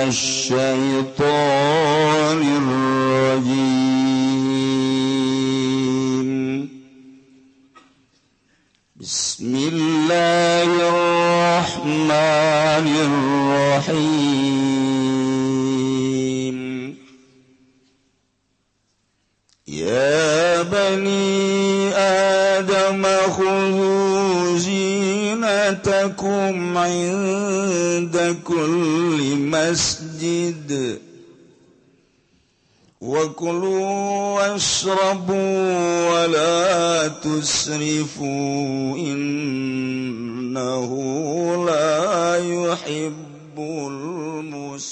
الشيطان الرجيم. بسم الله الرحمن الرحيم. يا بني آدم خذوا زينتكم عند كل مسجد وكلوا واشربوا ولا تسرفوا إنه لا يحب المسرفين.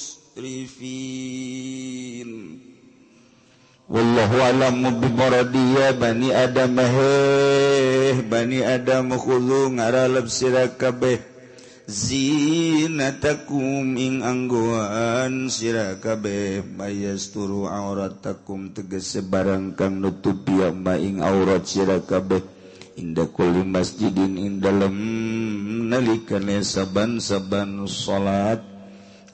Wallahu a'lamu bimuradi. Ya bani Adam, heh bani Adam, khudhu ngaralep sira kabeh zinatakum ing anggoan sira kabeh, mayasturu auratakum tegese barang kang nutupi ma ing aurat sira kabeh, inda kulli masjidin ing dalem nalikane saban-saban salat.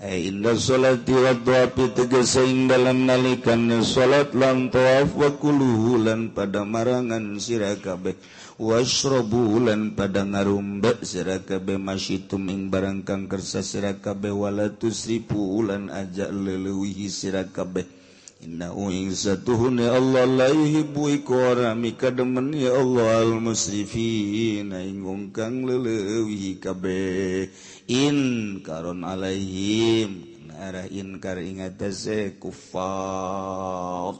Inda sholati wa tawafi tegese ing dalem nalikane salat lan tawaf, wa kuluhu lan pada marangan sira kabeh, washrabu lan pada ngarumbe sira kabeh, masyitum ing barang kang kersa sira kabeh, wala tusrifu lan aja leuwih sira kabeh, innahu ing satuhune Allah la yuhibbu iku ora mikademen ya Allah al musrifin ing wong kang leuwih kabeh. In karon alaihim arah inkar ing atase kufar.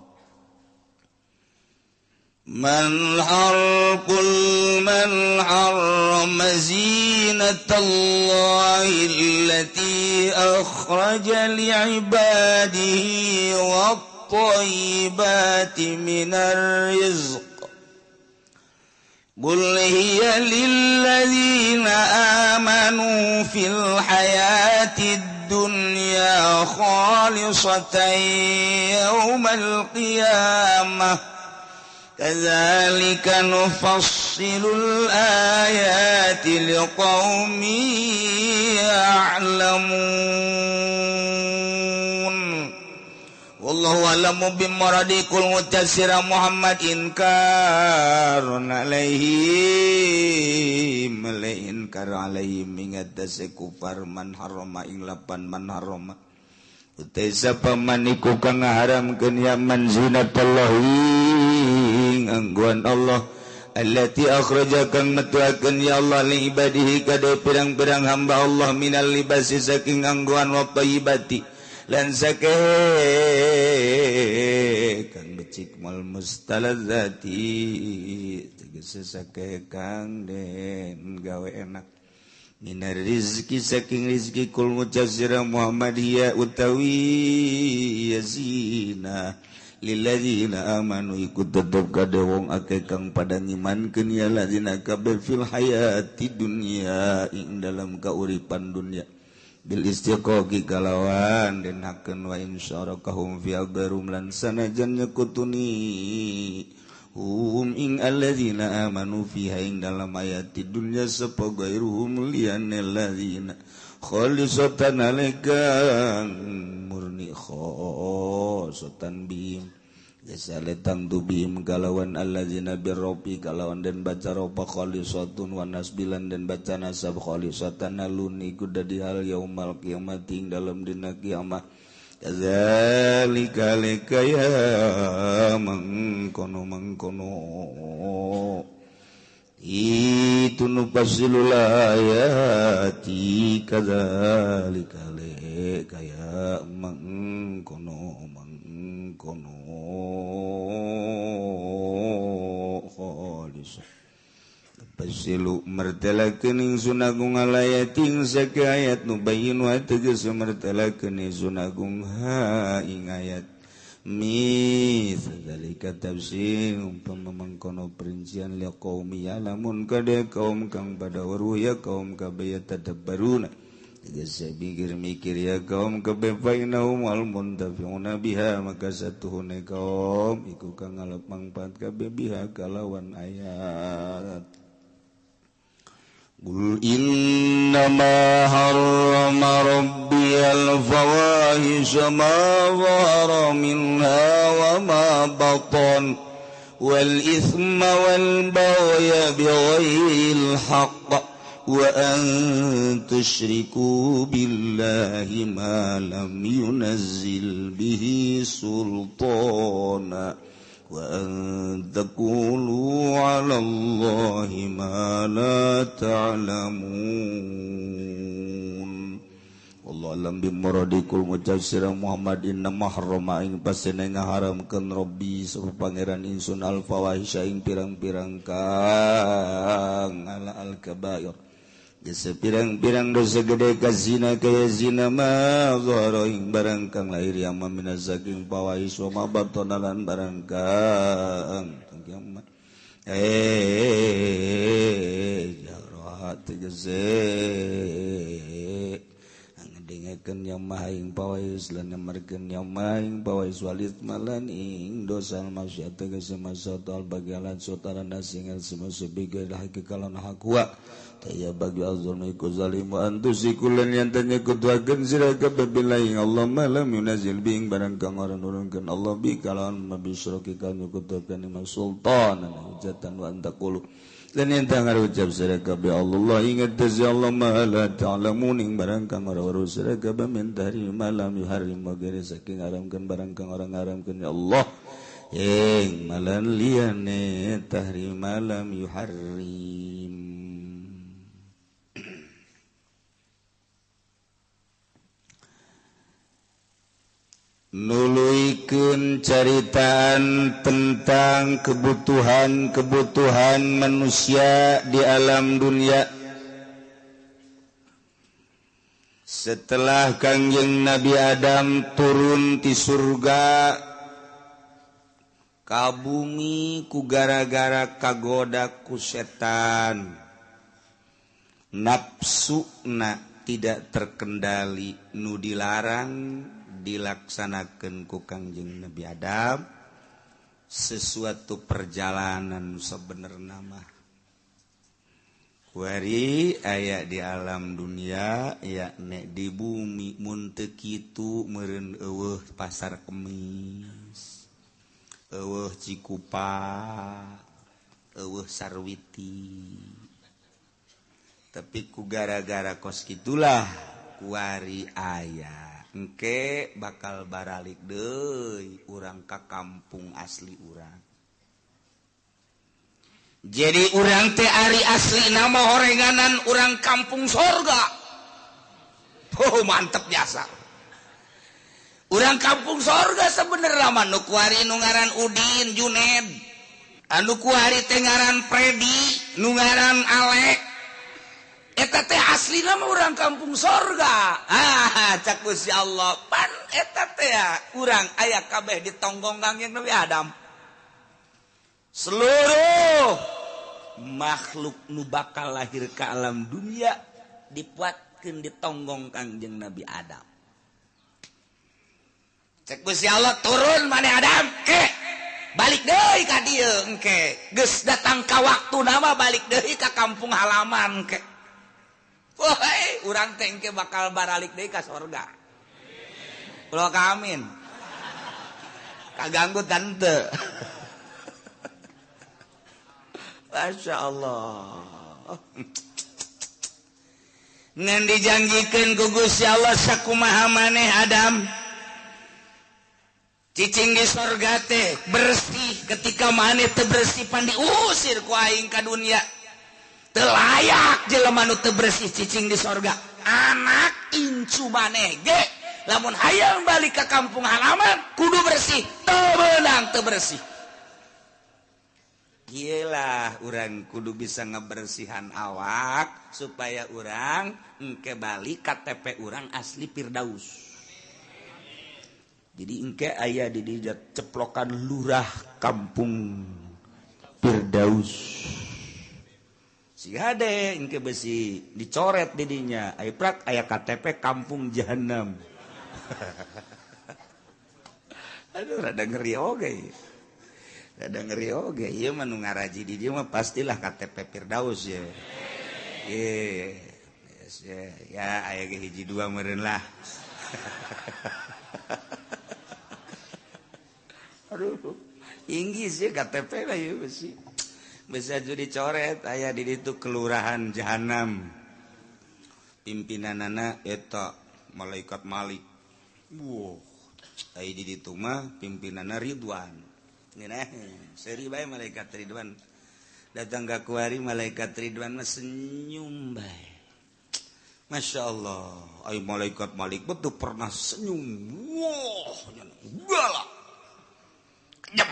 Man harqul man harrama zinatallahi allati akhraja li'ibadihi wat-thayyibati minar rizq. قل هي للذين آمنوا في الحياة الدنيا خالصة يوم القيامة كذلك نفصل الآيات لقوم يعلمون. Wallahu a'lamu bimuradi. Kul mujassira Muhammad inkarun alaihim inkar alaihim ingatase kufar man harama ing lapan man harama utai sapa man iku kang ngaharamkeun ya man zinatallahi angguan Allah allati akhraja kang metuakeun ya Allah li ibadihi kade pirang-pirang hamba Allah minal libasi saking angguan wa thayyibati lan sake kang becik mal mustalazati tegese sake kang den gawe enak minar rizki saking rizki kul mujazzira Muhammadiyah utawi yazina lilladzina amanu ikut tetep kade wong akeh kang pada ngimankeun ya ladzina kabeh fil hayati dunya ing dalam kauripan dunya bil istiqaqi kalawan den hakeun wa insyaraqahum fi agharum lan sanajan nyekutuni hum ing alladzina amanu fiha ing dalam ayati dunya sapa gairuhum liyane alladzina khalisatan alaikang murni khosatan bihim jasale tangtu bihim kalawan alladzina birrobi kalawan den baca ropa khalisatun wa nasbilan den baca nasab khalisatan alun iku dadi hal yaumal kiamati ing dalem dina kiamat. Kadzalika likaya mengkono mengkono itu nufasilul ayati kadzalika likaya mengkono mengkono khalisah. Pasilu martelakeun ingsun agung alayating sake ayat nubayyin wa tegas martelakeun ingsun agung ha ing ayat mitsdzalika tafsir umpama mangkono perincian li qaumi ya'lamun kade kaum kang pada weruh ya kaum kabeh tadabbaruna tegas mikir-mikir ya kaum kabeh fainahum al muntafi'una biha maka satuhune kaum iku kang ngalap mangfaat kabeh biha kalawan ayat. Qul innama harrama rabbi Al-fawahisha ma dhahara minha wa ma batan wal ithma wal baghya bighairil haqq wa an tusyriku billahi ma lam yunazzil bihi sultana wa an taqulu 'ala Allahi ma la ta'lamun. Wallahu a'lam bimuradikum mujassir Muhammad inna mahrama ing pasene ngaharamkeun Rabbi sapa pangeran ingsun al fawahisha ing pirang-pirang kang ala al kabair. Jasa pirang-pirang dosa gede ka zina kaya zina ma zahara ing barang kang lahir yang minaz saking fawahis wa ma batana lan barang kang kiamat jarohat tegese dengekeun yang maha ing pawais lan nyamarkeun yang maha ing pawais walid malan ing dosa maksiat tegese masatal bagalan sotara nasingal semasubi gairil haqqi kalan hak wa taya bagi azulmi ku zalim wa antusikulan yang tanya kutuakan sira kabeh billahi Allah ma lam yunazil bi ing barang kang ora nurunkeun Allah bi kalawan mabisroki kang nyekutukeun ima sultan hujatan wa antaqulu lan yen tang ucap sira kabeh Allah ingat tezi Allah ma la ta'lamun ing barang kang ora weruh sira kabeh min tahrim ma lam yuharrim wa ghairi saking haramkeun barang kang ora ngaramkeun ya Allah ing malan liyane tahrim ma lam yuharrim. Nuluikeun caritaan tentang kebutuhan-kebutuhan manusia di alam dunia. Setelah Kangjeng Nabi Adam turun ti surga ka bumi ku gara-gara kagoda ku setan, nafsuna tidak terkendali, nu dilarang dilaksanakan ku Kangjeng Nabi Adam sesuatu perjalanan sebenarnya mah kuari aya di alam dunia ya nek di bumi mun teu kitu meureun eueuh pasar Kemis, eueuh Cikupa, eueuh Sarwiti. Tapi ku gara-gara kos kitulah kuari aya engke bakal baralik deui urang ka kampung asli urang. Jadi urang teh ari asli nama horenganan urang kampung sorga. Oh mantep biasa. Urang kampung sorga sebenarnya mah nu kuari nu ngaran Udin Juned, anu kuari teh ngaran Predi, nu ngaran Alek. Eta teh aslina mah urang kampung sorga. Ah, cak Gusti Allah, pan eta teh urang aya kabeh ditonggong Kangjeng Nabi Adam. Seluruh makhluk nu bakal lahir ke alam dunia dipuatkeun ditonggong Kangjeng Nabi Adam. Cek Gusti Allah turun maneh Adam ke balik deui ka dieu engke. Geus datang ka waktu nama balik deui ka kampung halaman ke. Woi, urang teh engke bakal baralik deui ka sorga. Ulah ka amin. Kaganggu tante. Masya Allah. Ngan dijanjikeun ku Gusti Allah sakumaha maneh Adam. Cicing di sorga teh bersih, ketika maneh teu bersih pan diusir ku aing ka dunia. Teu layak jelema nu teu bersih cicing di sorga. Anak incu maneh ge lamun hayang balik ka kampung halaman kudu bersih, teu beunang teu bersih. Gila, urang kudu bisa ngebersihan awak supaya urang engke balik KTP urang asli Firdaus. Jadi engke aya di dieu ceplokan lurah kampung Firdaus. Si hade engke besi dicoret didinya, aya prak aya KTP kampung Jahanam. Aduh rada ngeri oge. Rada ngeri oge, ieu mah nu ngaraji di dieu mah pastilah KTP Firdaus ya. Ye. Geus ya aya ge hiji dua meureun lah. Aduh, Inggris ya KTP lah ya besi. Bisa jadi coret aya di ditu kelurahan Jahanam. Pimpinanana eta malaikat Malik. Wow, aya di ditu mah pimpinanana Ridwan. Ngeunah, seuri bae malaikat Ridwan. Datang ka kuari malaikat Ridwan mah senyum bae. Masya Allah, ayo malaikat Malik betul pernah senyum. Wah, galak. Kejam.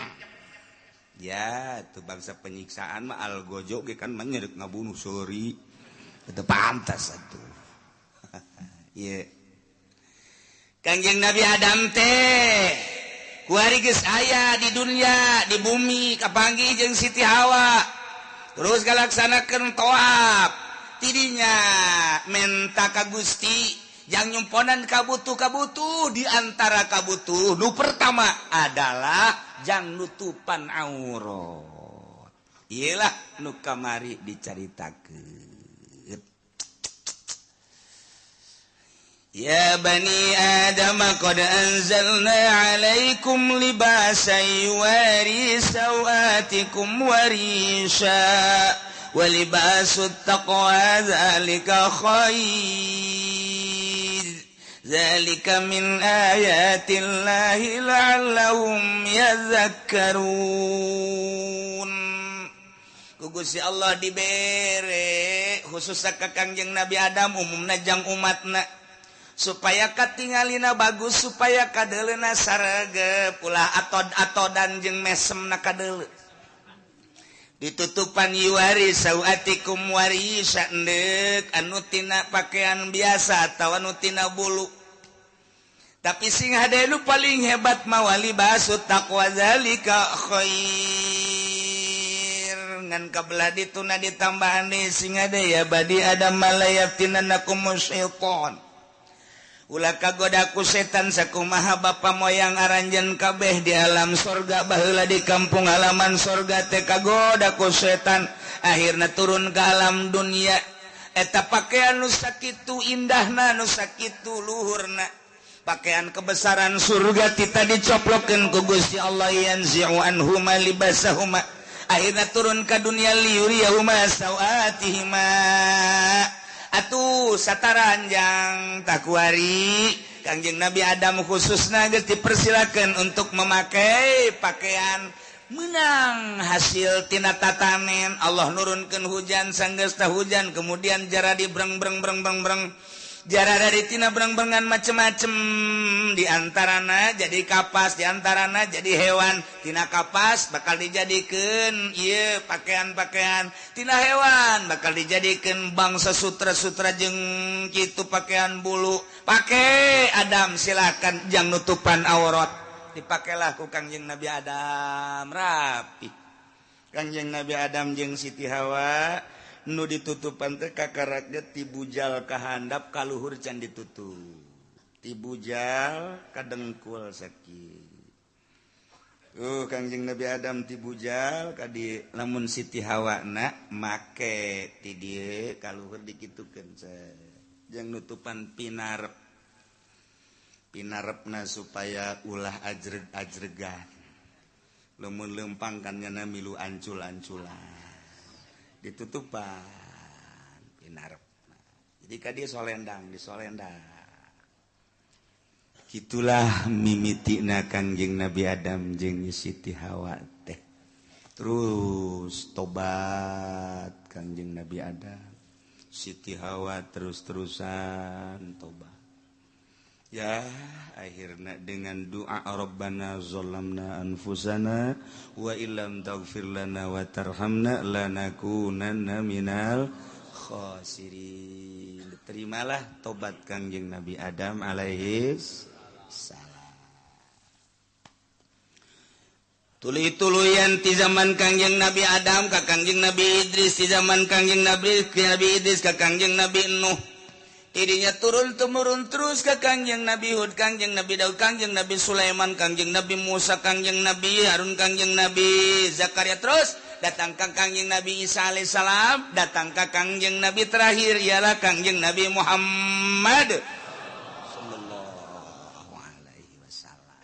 Ya, itu bangsa penyiksaan mah algojo ge kan menyerik ngabunuh seuri. Itu pantas atuh. Ieu. Kangjeng Nabi Adam teh kuari geus aya di dunia, di bumi kapanggih jeung Siti Hawa. Terus ngalaksanakeun tawaf. Tidinya menta ka Gusti jang nyumponan kabutuh-kabutuh, di antara kabutuh nu pertama adalah jang nutupan aurat. Iyalah nu kamari dicaritakeun. Ya bani Adam qad anzalna alaikum libasan yuwari sawatikum warisha wa libasut taqwa dzalika khair dzalika min ayatillahi la'allahum yadhakkarun. Ku Gusti Allah dibere khususna ka Kangjeng Nabi Adam umumna jang umatna supaya katingalina bagus, supaya kadeleuna sarege ulah atod-atodan jeung mesemna kadele. Ditutupan yuwari sawatikum warisa endek anu tina pakaian biasa atawa anu tina bulu. Tapi sing hade nu paling hebat mawali basut taqwa zalika khair. Ngan kabelah dituna ditambahan deui sing hade ya badi adam malayaftinanakum syaitan. Ulah kagoda ku setan sakumaha bapa moyang aranjeun kabeh di alam sorga baheula di kampung halaman sorga teh kagoda ku setan akhirna turun ke alam dunia. Eta pakaian nu sakitu indahna nu sakitu luhurna pakaian kebesaran surga tita dicoplokeun ku Gusti Allah yanzi'u anhuma libasahuma akhirna turun ka dunia liyuriyahuma sawatihima. Atuh sataranjang takuari Kangjeng Nabi Adam khususna geus dipersilakan untuk memakai pakaian menang hasil tina tatanen. Allah nurunkeun hujan sanggeus tah hujan kemudian jara di breng breng breng breng breng jara dari tina breng-brengan macem-macem diantarana jadi kapas, diantarana jadi hewan. Tina kapas bakal dijadikeun ieu pakaian-pakaian, tina hewan bakal dijadikeun bangsa sutra-sutra jeung kitu pakaian bulu. Pake Adam silakan jang nutupan aurat. Dipakailah ku Kangjeng Nabi Adam rapi. Kangjeng Nabi Adam jeung Siti Hawa nu ditutupan teh kakaraknya ti bujal ka handap ka luhur can ditutup, ti bujal ka dengkul sakieu. Kangjeng Nabi Adam ti bujal ka di lamun Siti Hawa na make ti dieu ka luhur dikitukeun jeung nutupan pinarep. Pinarepna supaya ulah ajreg-ajregan. Lamun lempang kan nyana milu ancul-anculan. Ditutupan pinarep. Jadi ka dia solendang, disolendang. Kitulah mimitina Kangjeng Nabi Adam jeung Siti Hawa teh. Terus tobat Kangjeng Nabi Adam, Siti Hawa terus-terusan tobat. Ya, akhirnya dengan doa Rabbana zalamna anfusana wa illam taghfir lana wa tarhamna lanakunanna minal khasirin. Terimalah tobat Kangjeng Nabi Adam alaihi salam. Tuluy-tuluyan ti zaman Kangjeng Nabi Adam ka Kangjeng Nabi Idris, ti zaman Kangjeng Nabi Idris ka Kangjeng Nabi Nuh. Tidinya turun temurun terus ke Kangjeng Nabi Hud, Kangjeng Nabi Daud, Kangjeng Nabi Sulaiman, Kangjeng Nabi Musa, Kangjeng Nabi Harun, Kangjeng Nabi Zakaria, terus datang ka Kangjeng Nabi Isa alaihissalam, datang ka Kangjeng Nabi terakhir ialah Kangjeng Nabi Muhammad sallallahu alaihi wasallam.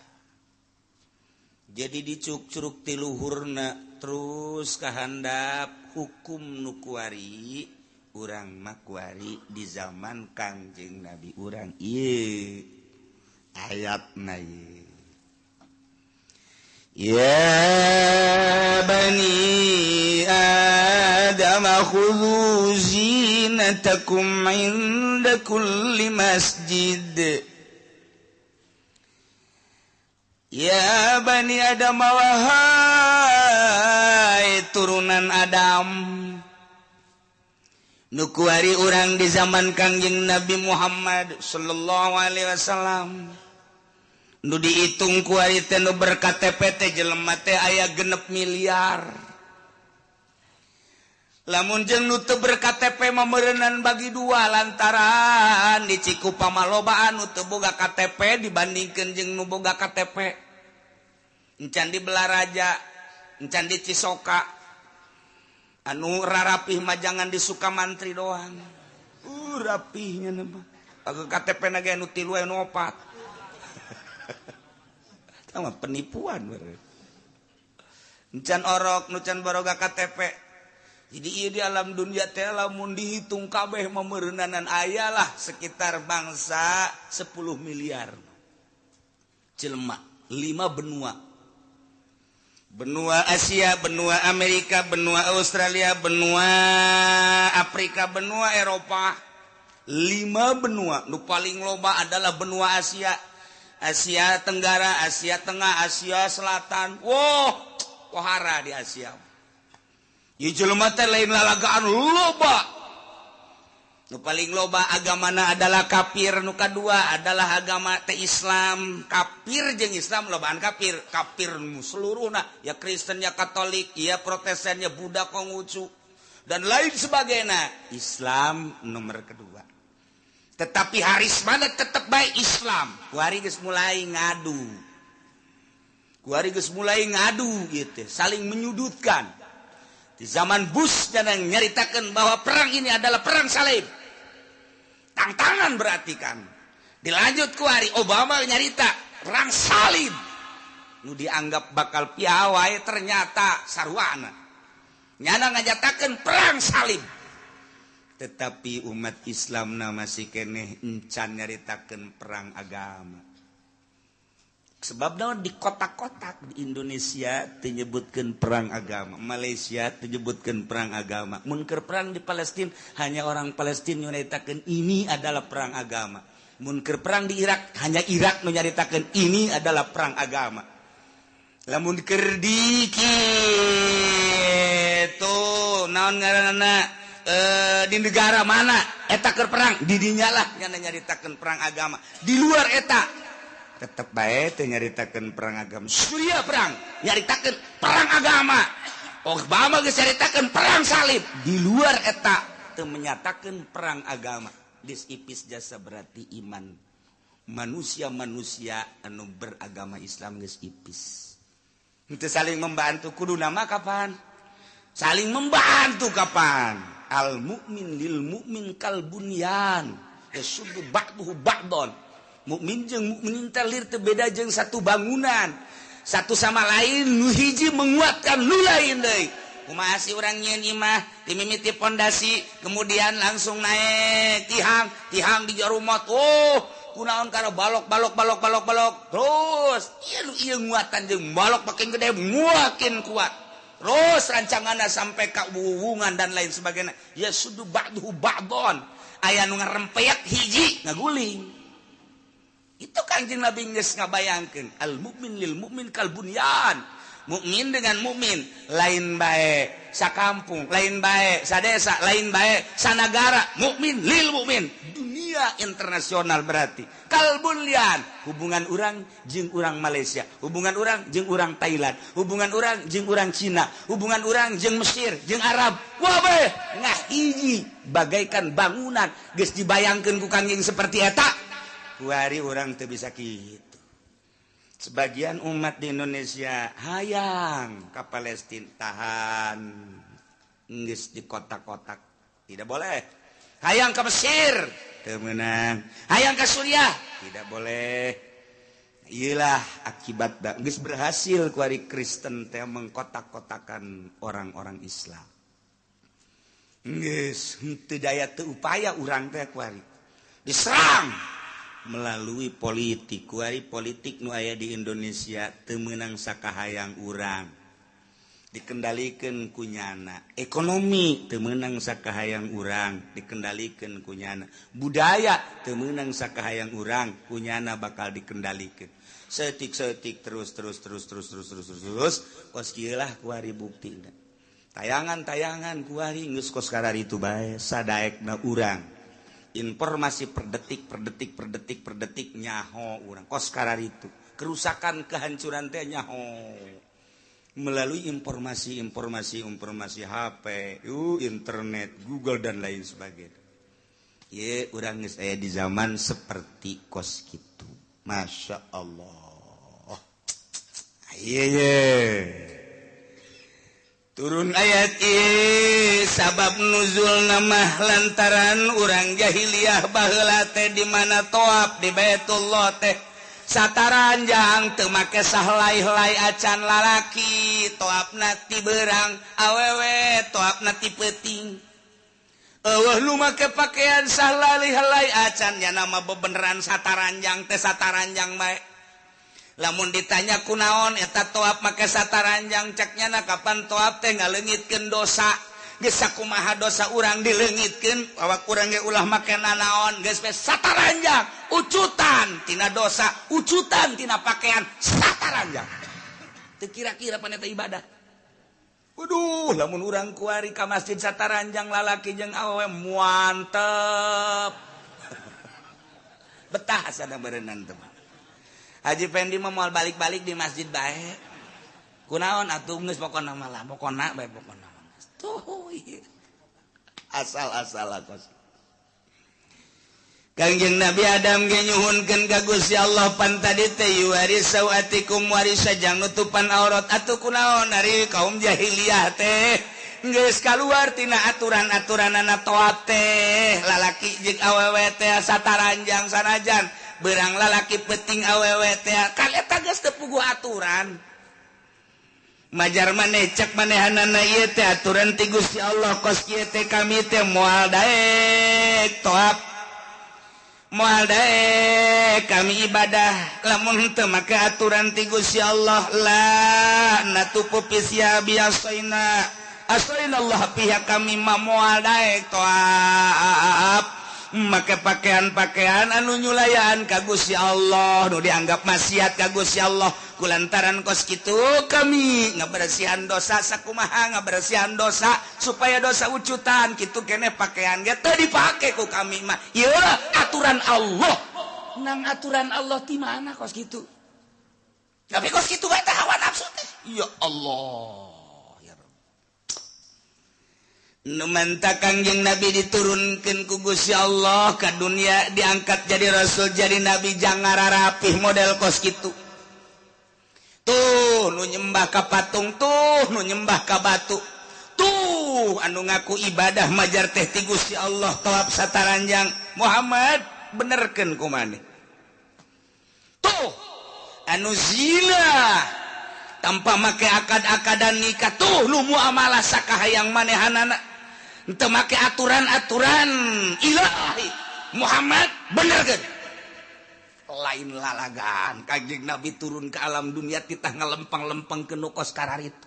Jadi dicuk-curuk ti luhurna terus kahandap hukum nu kuari urang mah kuari di zaman Kangjeng Nabi urang ieu ayatna ieu. Ya bani Adam khudhu zinatakum inda kulli masjid. Ya bani Adam wahai turunan Adam, nu kuari urang di zaman Kangjeng Nabi Muhammad sallallahu alaihi wasallam, nu dihitung kuari teh nu ber-KTP teh jelema teh aya 6 miliar. Lamun jeung nu teu ber-KTP mah meureunnan bagi dua, lantaran di Cikupa mah loba anu teu boga KTP dibandingkeun jeung nu boga KTP. Encan di Belaraja, encan di Cisoka, anu rarapih mah jangan di Sukamantri doang. Rapihnya mah. KTP na ge anu 3 anu 4. Sama penipuan encan orok nu can baroga KTP. Jadi ieu di alam dunia teh lamun dihitung kabeh meureunanan aya lah sekitar bangsa 10 miliar jelema, 5 benua. Benua Asia, benua Amerika, benua Australia, benua Afrika, benua Eropa. 5 benua. Nu paling loba adalah benua Asia. Asia Tenggara, Asia Tengah, Asia Selatan. Wow, pohara di Asia. Ieu jelema teh lain lalagaan loba. Nu paling loba agamana adalah kafir, nu kadua adalah agama teh Islam. Kafir jeung Islam lobaan kafir, kafir nu seluruhna, ya Kristen, ya Katolik, ya Protestan, ya Buddha, Konghucu dan lain sebagainya. Islam nomor kedua. Tetapi harismana tetap baik Islam. Kuari geus mulai ngadu. Kuari geus mulai ngadu gitu, saling menyudutkan. Di zaman Bush dan nyaritakan bahwa perang ini adalah perang salib. Tantangan berarti kan. Dilanjut kuari Obama nyarita perang salib. Nu dianggap bakal piawai ternyata sarwana. Nyana ngajatakeun perang salib. Tetapi umat Islam na masih keneh encan nyaritakeun perang agama. Sebab naon di kotak-kotak di Indonesia teu nyebutkeun perang agama, Malaysia teu nyebutkeun perang agama. Mun keur perang di Palestina hanya orang Palestina nyaritakeun ini adalah perang agama. Mun keur perang di Irak hanya Irak nu nyaritakeun ini adalah perang agama. Lamun keur di kitu naon ngaranna di negara mana eta keur perang di dinya lah nyana nyaritakeun perang agama. Di luar eta tetep bae teu nyaritakeun perang agama. Suriah perang nyaritakeun perang agama. Obama geus nyaritakeun perang salib. Di luar eta teu menyatakeun perang agama. Geus ipis jasa berarti iman manusia-manusia anu beragama Islam geus ipis. Henteu saling membantu kuduna mah kapan? Saling membantu kapan? Al mukmin lil mukmin kal bunyan yasuddu ba'duhu ba'don. Mukmin jeung mukmin teh lir teu beda jeung satu bangunan, satu sama lain nu hiji menguatkan nu lain deui. Kumaha si urang nyieun imah dimimiti pondasi kemudian langsung naik tihang, tihang di jarumot. Oh, kunaon kana balok balok balok balok balok terus ieu nu ieu nguatan jeung balok makin gede makin kuat. Terus rancanganna sampai ka wuwungan dan lain sebagainya. Ya sudu ba'duhu ba'don. Aya nu ngarempeyak hiji ngaguling. Itu Kangjeng Nabi geus ngabayangkeun al mukmin lil mukmin kal bunyan. Mukmin dengan mukmin lain bae sakampung, lain bae sadesa, lain bae sanagara. Mukmin lil mukmin dunia internasional berarti. Kal bunyan, hubungan urang jeung urang Malaysia, hubungan urang jeung urang Thailand, hubungan urang jeung urang Cina, hubungan urang jeung Mesir, jeung Arab. Wabeh ngahiji bagaikan bangunan geus dibayangkeun ku Kangjeng seperti eta. Kuari urang teu bisa kitu. Sebagian umat di Indonesia hayang ke Palestina, tahan, geus di kotak-kotak, tidak boleh. Hayang ke Mesir, teu meunang. Hayang ke Suriah, tidak boleh. Iyalah akibat geus berhasil kuari Kristen teh mengkotak-kotakan orang-orang Islam. Geus henteu daya teu upaya urang teh kuari. Diserang melalui politik. Kuari politik nu aya di Indonesia teu meunang sakahayang urang, dikendalikan kunyana. Ekonomi teu meunang sakahayang urang, dikendalikan kunyana. Budaya teu meunang sakahayang urang, kunyana bakal dikendalikan. Setik-setik terus terus terus terus terus terus terus terus kos kieu lah kuari buktina. Tayangan-tayangan kuari geus kos kararitu bae, sadaekna urang informasi per detik per detik per detik per detik nyaho urang kos kararitu. Kerusakan, kehancuran teh nyaho melalui informasi, informasi, informasi HP, internet, Google, dan lain sebagainya. Ye, urang geus aya di zaman seperti kos gitu. Masya Allah. Iya ye. Turun ayat ieu sabab nuzul nama lantaran urang jahiliyah baheula teh di mana toab di Baitullah teh sataranjang, teu make sahlai-helai acan lalaki toabna ti beurang, awewe toabna ti peuting. Eueuh nu make pakaian sahlai-helai acan, nya nama bebeneran sataranjang teh sataranjang bae. Lamun ditanya kunaon eta toab make sataranjang, cek nyana kapan toab teh ngaleungitkeun dosa. Geus sakumaha dosa urang dileungitkeun, awak urang ge ulah make nanaon, geus we sataranjang, ucutan tina dosa, ucutan tina pakaian sataranjang. Teu kira-kira pan eta ibadah. Waduh, lamun urang kuari ka masjid sataranjang lalaki jeung awewe muantep. Betah sana berenang teh. Haji Fendi mah moal balik-balik di masjid bae. Kunaon atuh, geus pokona mah lah, pokona bae, pokona mah. Tuh ieu. Asal-asal kos. Kangjeng Nabi Adam ge nyuhunkeun ka Gusti Allah, pan tadi teh yuwari sawatikum warisa jang nutupan aurat, atuh kunaon ari kaum jahiliyah teh geus kaluar tina aturan-aturanana toat teh lalaki jeung awewe teh sataranjang, sanajan beurang lalaki peuting awewe teh, kan eta geus teu puguh aturan. Majar maneh cek manehanana ieu teh aturan ti Gusti Allah, kos kieu teh kami teh moal daek toab, moal daek kami ibadah lamun teu make aturan ti Gusti Allah. La natupu pisia biasaina asaina Allah, pihak kami mah moal daek toab make pakaian-pakaian anu nyulayaan ka Gusti Allah, nu dianggap maksiat ka Gusti Allah. Kulantaran kos kitu kami ngabersihan dosa, sakumaha ngabersihan dosa supaya dosa ucutan kitu kene pakaian ge teu dipake ku kami mah. Ieu aturan Allah. Nang aturan Allah ti mana kos kitu? Tapi kos kitu bae teh hawa nafsu teh. Ya Allah, ya Rabb. Nu manta Kangjeng Nabi diturunkeun ku Gusti Allah ka dunia, diangkat jadi rasul, jadi nabi, jangan rarapih model kos kitu. Tuh nu nyembah ka patung, tuh nu nyembah ka batu, tuh anu ngaku ibadah majar teh ti Gusti Allah toab sataranjang. Muhammad, benerkeun ku maneh. Tuh anu zina tanpa make akad-akadan nikah, tuh nu muamalah sakahayang manehanana teu make aturan-aturan ilahi. Muhammad, benerkeun. Lain lalagan Kangjeng Nabi turun ke alam dunia titah ngalempang-lempang ke nu kos kararitu.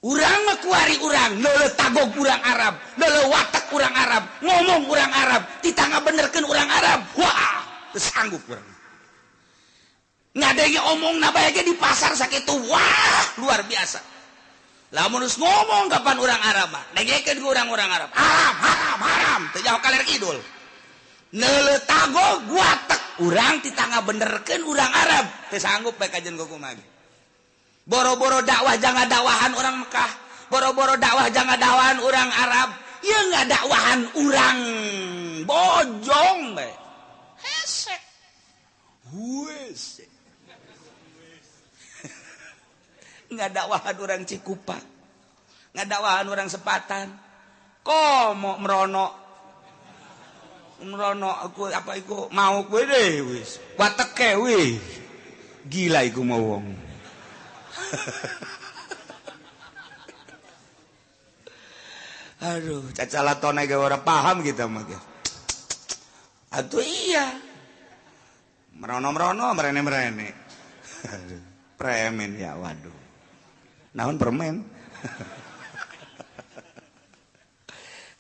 Urang mah kuari urang leuleuh tagog urang Arab, leuleuh watak urang Arab, ngomong urang Arab, titah ngabenerkeun urang Arab. Wah, teu sanggup urang. Ngadenge omongna bae ge di pasar sakitu, wah, luar biasa. Lamun geus ngomong kapan urang Arab mah, dengekeun ku urang-urang Arab. Haram, haram, haram, teu jauh kaler kidul. Neuleuh tagog watak urang titah ngabenerkeun urang Arab, teu sanggup bae kajen kumaha. Boro-boro dakwah jangan dakwahan orang Mekah, boro-boro dakwah jangan dakwahan orang Arab, ieu ngadakwahan urang Bojong bae. Hese. Huese. Ngadakwahan orang Cikupa, ngadakwahan orang Sepatan. Komo merono merono aku apa iku mau kowe deh wis. Wateke wih. Gila iku mau wong. Aduh, cacalatone ge ora paham kita mah ge. Atuh iya. Merono-merono, merene-merene. Aduh, premen ya waduh. Naon permen?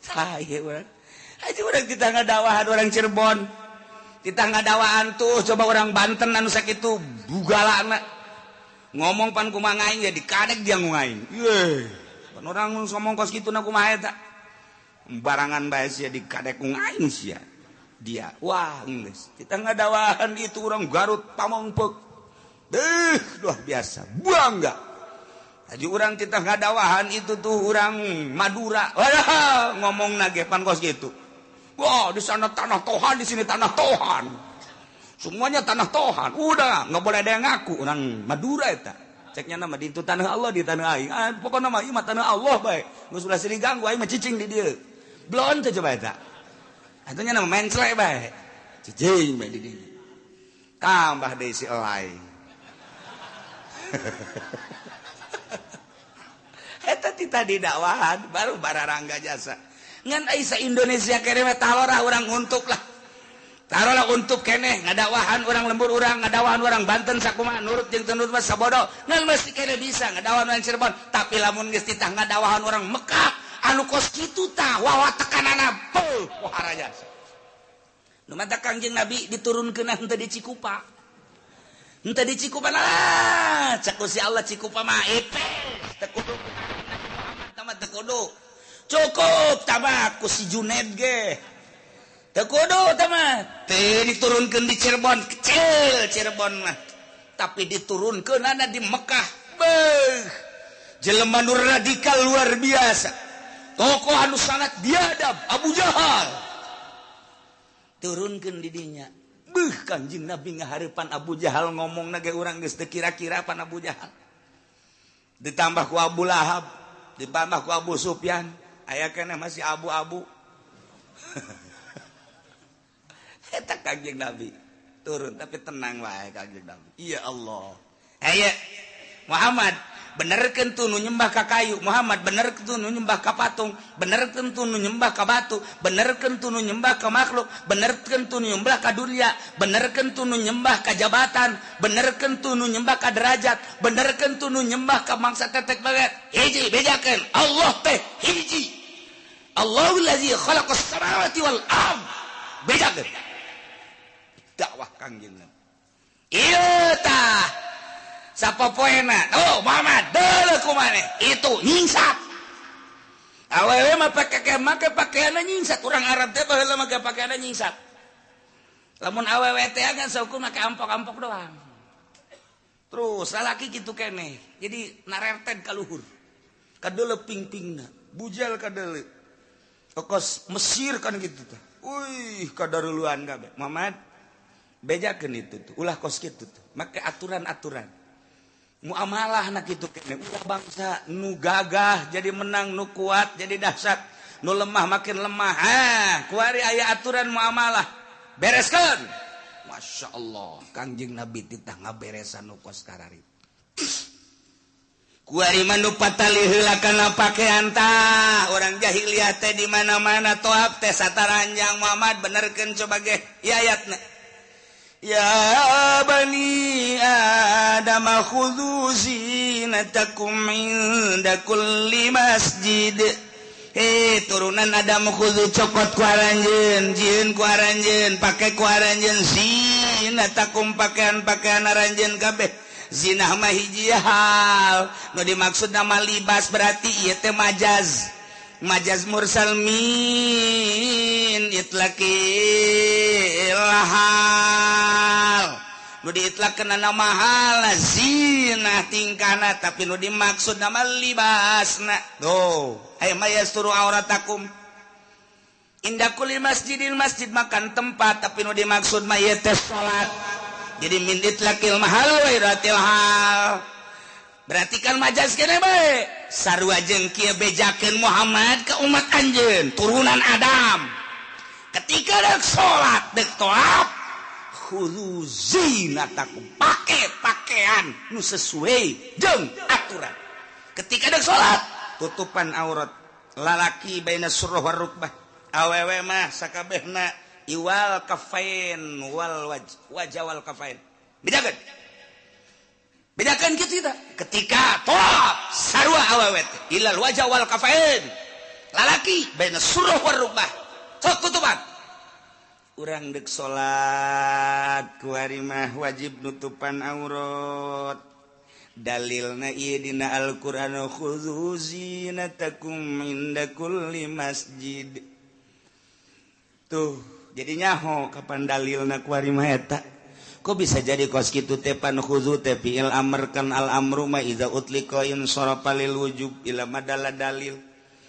Saya urang. Aja urang kita ngadawahan orang Cirebon. Kita ngadawahan tuh coba orang Banten anu sakitu bugalana. Ngomong pan kumaha aing ya dikadek dia ngungaing. Ye. Pan orang ngomong kos kitu na kumaha eta. Barangan bae sia dikadek ngungaing sia. Dia wah geus. Kita ngadawahan itu orang Garut Pamongpeuk. Deuh, luar biasa. Bangga. Haji orang kita ngadawahan itu tuh orang Madura. Wah, ngomong nage pan kos gitu. Wah, di sana tanah Tohan, di sini tanah Tohan. Semuanya tanah Tohan. Udah, nggak boleh ada yang ngaku orang Madura eta. Ceknya nama di itu tanah Allah di tanah aing. Ah, pokokna mah ieu mah tanah Allah bae. Geus ulah silih ganggu aing mah cicing di dieu. Blon teh coba eta. Atunya nama menclek bae. Cicing bae di dieu. Tambah deui si elai. Eta tita didakwahan baru bararangga jasa. Ngan ai sa Indonesia kene mah talorah urang untuk lah. Tarolah untuk keneh ngadakwahan urang lembur urang, ngadakwahan urang Banten sakumaha nurut jeung teu nurut mah sabodo. Ngan mesti kene bisa ngadakwahan urang Cirebon, tapi lamun geus titah ngadakwahan urang Mekah anu kos kitu tah wawa tekanana beuh pohara jasa. Nu mata Kangjeng Nabi diturunkeun henteu di Cikupa. Henteu di Cikupa lah, cek si Allah Cikupa mah ipes teu kudu Nabi Muhammad mah teu kudu. Cukup tambah ku si Junaid ge. Teu kudu tah teu diturunkeun di Cirebon, kecil Cirebon mah. Tapi diturunkeunana di Mekah. Beuh. Jelema nu radikal luar biasa. Tokoh anu sangat biadab, Abu Jahal. Turunkeun di dinya. Beuh Kanjeng Nabi ngahareupan Abu Jahal ngomongna ge urang geus teu kira-kira pan Abu Jahal. Ditambah ku Abu Lahab, ditambah ku Abu Sufyan, aya keneh masih abu-abu. Eta Kangjeng Nabi turun tapi tenang wae Kangjeng Nabi. Ya Allah. Aya Muhammad benerkeun tu nu nyembah ka kayu, Muhammad benerkeun tu nu nyembah ka patung, benerkeun tu nu nyembah ka batu, benerkeun tu nu nyembah ka makhluk, benerkeun tu nu nyembah ka dunia, benerkeun tu nu nyembah ka jabatan, benerkeun tu nu nyembah ka derajat, benerkeun tu nu nyembah ka mangsa tetek banget. Hiji bejakeun Allah teh hiji. Allahul ladzi khalaqas samawati wal ard. Bejakeun. Dakwah Kangjeng Nabi. Ieu tah sapopoena oh Muhammad deuleuh kumaneh itu nyingsat. Awewe mah pake make pakaianna nyingsat, urang Arab teh baheula make pakaianna nyingsat. Lamun awewe teh kan saukur make ampok-ampok doang. Terus lalaki kitu keneh. Jadi narerten ka luhur. Kadeuleuh ping-pingna, bujal kadeuleuh. Kos Mesir kan gitu teh. Uih kadaruluan kabeh. Muhammad bejakeun itu tuh, ulah kos kitu tuh. Make aturan-aturan. Muamalah nak itu kene ulah bangsa nu gagah jadi menang, nu kuat jadi dahsyat, nu lemah makin lemah. Ah, kuari aya aturan muamalah. Bereskeun. Masya Allah, Kangjeng Nabi titah ngaberesan nu kos karari. Kuari mah nu patali heula kana pakean tah, urang jahiliyah teh di mana-mana toab teh sataranjang. Muhammad benerkeun coba ge ieu ayatna. Ya bani Adam khudhu zinatakum inda kulli masjid. Hei turunan Adam khudhu cokot ku aranjeun, jieun ku aranjeun, pake ku aranjeun zinatakum pakaian-pakaian aranjeun kabeh. Zinah mah hiji hal, nu dimaksud nama libas berarti ieu teh majaz. Majaz mursal min itlaqil hal. Nu diitlaqkeun nama hal zinah tingkahna, tapi nu dimaksud nama libasna. Tuh, aya mah yasturu auratakum. Inda kulli masjidin, masjid makan tempat, tapi nu dimaksud mah ieu teh salat. Jadi min itlaqil mahal wa iratil hal. Berarti kan majas kene bae. Sarua jeung kieu bejakeun Muhammad ke umat anjeun, turunan Adam. Ketika dek salat, dek tawaf, khudzu zinatakum, pake pakaian nu sesuai jeung aturan. Ketika dek salat, tutupan aurat lalaki baina surah war rukbah, awewe mah sakabehna iwal kafain wal wajah wal kafain. Bedakeun. Bedakan gitu kita. Ketika tawaf sarua awewe teh ilal wajah wal kafain. Lalaki baina surah war rukbah. Sok tutupan. Urang dek salat kuari mah wajib nutupan aurat. Dalilna ieu dina Al-Qur'an khudzu zinatakum inda kulli masjid. Tuh, jadi nyaho kapan dalilna kuari mah eta. Kok bisa jadi kos kitu teh pan khudzu teh fi'il amr kan al amru ma iza utliqa in sarafa lil wujub ila madalla dalil.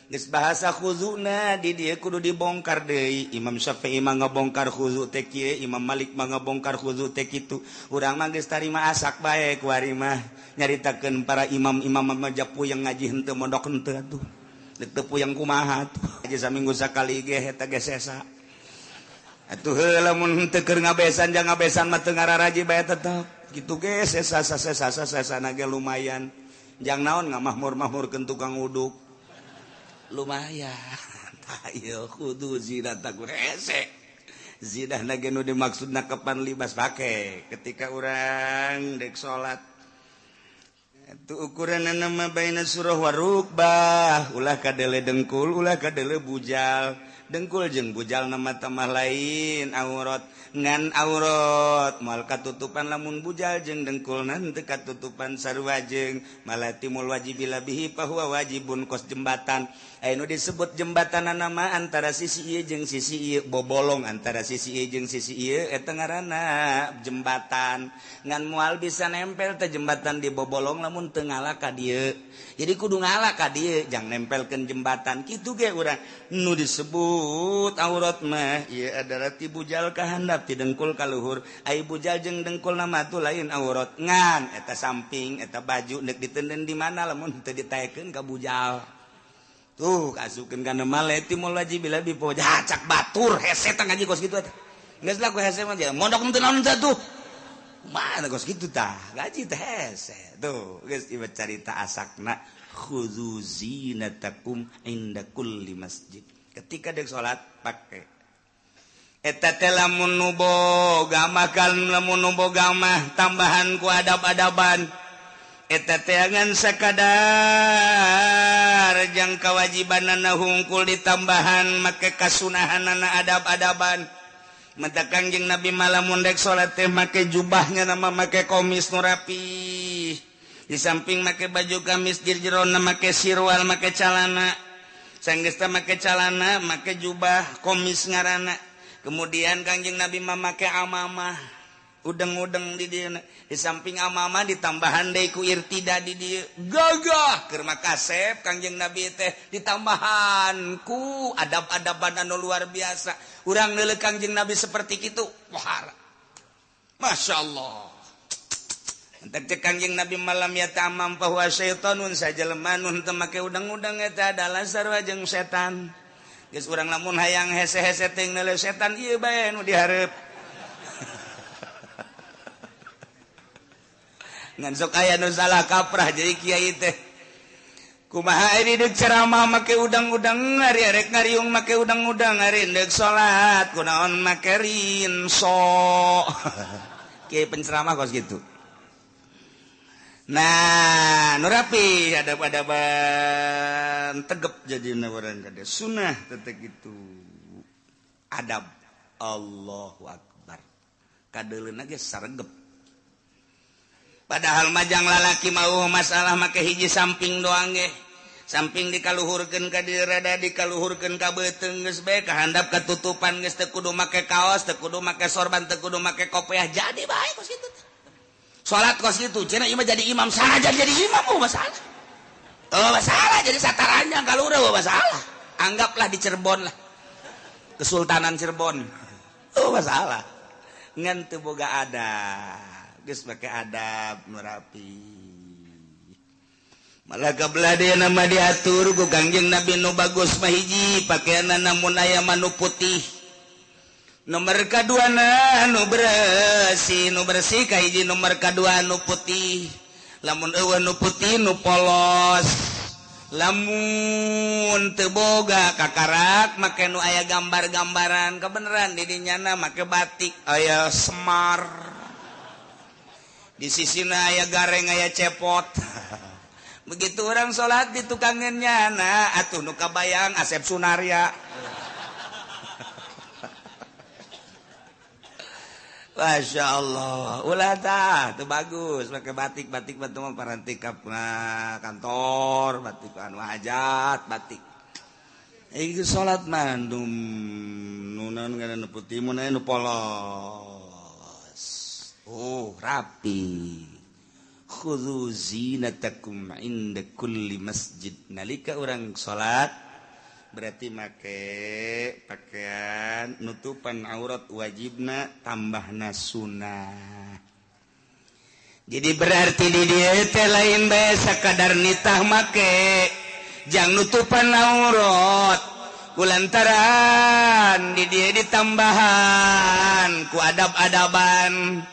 Geus bahasa khuzuna di dieu kudu dibongkar deui. Imam Syafi'i mah ngabongkar khuzu teh kieu, Imam Malik mah ngabongkar khuzu teh kitu. Urang mah geus tarima asak bae kuari mah nyaritakeun para imam-imam mah japuyang ngaji henteu mondok henteu atuh. Deuk teu puyeng kumaha atuh. Aja saminggu sakali ge eta ge sesa. Atuh heula mun henteu keur ngabesan jang ngabesan mah teu ngararaji bae tetep. Kitu ge sesa sesa sesana ge lumayan. Jang naon ngamahmur-mahmurkeun tukang uduk. Lumayan. Ayo kudu zinatakum hese. Zinah ge nu dimaksudna kapan libas pake ketika urang dek salat. Itu ukuranna mah baina surah warukbah, ulah kadele dengkul, ulah kadele bujal. Dengkul jeung bujal nama tamah lain aurat ngan aurat moal katutupan lamun bujal jeung dengkul nanti katutupan sarua jeung malatimul wajib bihi fahuwa wajibun kos jembatan. Anu disebut jembatan nama antara sisi ieu jeung sisi ieu bobolong antara sisi ieu jeung sisi ieu eta ngaranna jembatan ngan moal bisa nempel teh jembatan di bobolong lamun teu ngala ka dieu. Jadi kudu ngala ka dieu jang nempelkeun jembatan kitu ge urang nu disebut aurat mah ieu adalah ti bujal ka handap ti dengkul ka luhur. Ai bujal jeung dengkul nama tuh lain aurat ngan eta samping eta baju neuk ditenden di mana lamun teu ditaekeun ka bujal. Tuh kasukeun kana male timul wajib bila bi cak batur hese teh ngaji kos kitu eta. Geus lah ku hese mah mondok teu naon teh tuh. Mana kos kitu tah ngaji teh hese. Tuh geus ieu carita asakna khudzu zinatakum inda kulli masjid. Ketika dek salat pake eta teh lamun nu boga mah kan lamun nu boga mah tambahan ku adab-adaban. Eta teh ngan sakadar jang kawajibanana hungkul ditambahan make kasunahanana adab-adaban. Mata Kangjeng Nabi malamun dek salat teh make jubahnya nama make komis nu rapi. Di samping make baju gamis jerona make sirwal make calana. Sanggeus teh make calana make jubah komis ngaranna. Kemudian Kangjeng Nabi mah make amamah. Udeng-udeng di dieu. Di samping amamah ditambahan deui ku irtida di dieu. Gagah keur makasep Kangjeng Nabi teh ditambahan ku adab-adaban anu luar biasa. Urang neuleuh Kangjeng Nabi seperti kitu. Wah. Masyaallah. Entek cek Kangjeng Nabi malam ya tamam bahwa syaitonun sajelema nu teu make udeng-udeng eta adalah sarua jeung setan. Geus urang lamun hayang hese-hese teuing neuleuh setan ieu bae nu dihareup. Ngan sok aya nu salah kaprah jadi kiai teh. Kumaha ari deuk ceramah make udang-udang, ari arek ngariung make udang-udang, ari deuk salat kunaon make rinso. Kiai penceramah kos kitu. Nah, nu rapi adab-adaban tegep jadina urang kade sunah teh kitu. Adab Allahu akbar. Kadeuleuna ge saregep. Padahal majang lalaki mau masalah make hiji samping doang ge. Samping dikaluhurkeun ka dieu rada dikaluhurkeun ka beuteung geus bae kahandap katutupan geus teu kudu make kaos, teu kudu make sorban, teu kudu make kopiah jadi bae kos kitu. Salat kos kitu cenah ieu mah jadi imam sanajan jadi imam oh masalah. Oh masalah jadi sataranjang kalurah oh masalah. Anggaplah di Cirebon lah. Kesultanan Cirebon. Oh masalah. Ngan teu boga adab. Geus make adab nu rapi. Malah kabelah dia nama diatur ku Kangjeng Nabi nu bagus mah hiji pakaianna namun aya manu putih. Nomor kaduana nu bersih, nu bersih kahiji nomor kadua nu putih. Lamun eueuh nu putih nu polos. Lamun teu boga kakarak make nu aya gambar-gambaran kebeneran di dinyana make batik aya semar. Di sisina aya gareng aya cepot. Begitu orang salat di tukangan nyana atuh nu kabayang Asep Sunarya. Masya Allah, ulah tah, itu bagus, pakai batik, batik batu mah paranti ka kantor, batik anu hajat, batik. Ieu salat mah nu naon ngaranna nu putih mun aya nu polos. Oh, rapi. Khudzu zinatakum inda kulli masjid. Nalika urang salat berarti make pakaian nutupan aurat wajibna tambahna sunnah. Jadi berarti di dieu teh lain bae sakadar nitah make jang nutupan aurat kulantaran di dieu ditambahan ku adab-adaban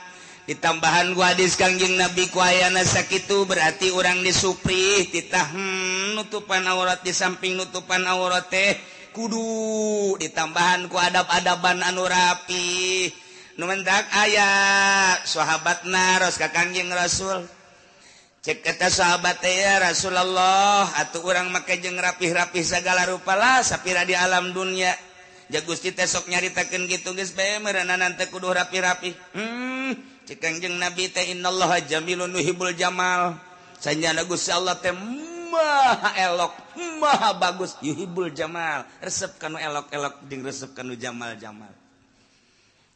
ditambahan ku hadis Kangjeng Nabi ku ayana sakitu berarti urang disuprih titah nutupan aurat di samping nutupan aurat teh kudu ditambahan ku adab-adaban anu rapi. Nu mentak aya sahabat naros ka Kangjeng Rasul. Cek eta sahabat teh ya Rasulullah atuh urang make jeung rapih-rapih sagala rupa lah sapira di alam dunia. Ja Gusti teh sok nyaritakeun kitu geus bae meureunana teh kudu rapi-rapi. Cek Kangjeng Nabi teh innallaha jamilun yuhibbul jamal. Sanjana Gusti Allah teh maha elok, maha bagus, yuhibbul jamal. Resep kanu elok-elok jeung resep kanu jamal-jamal.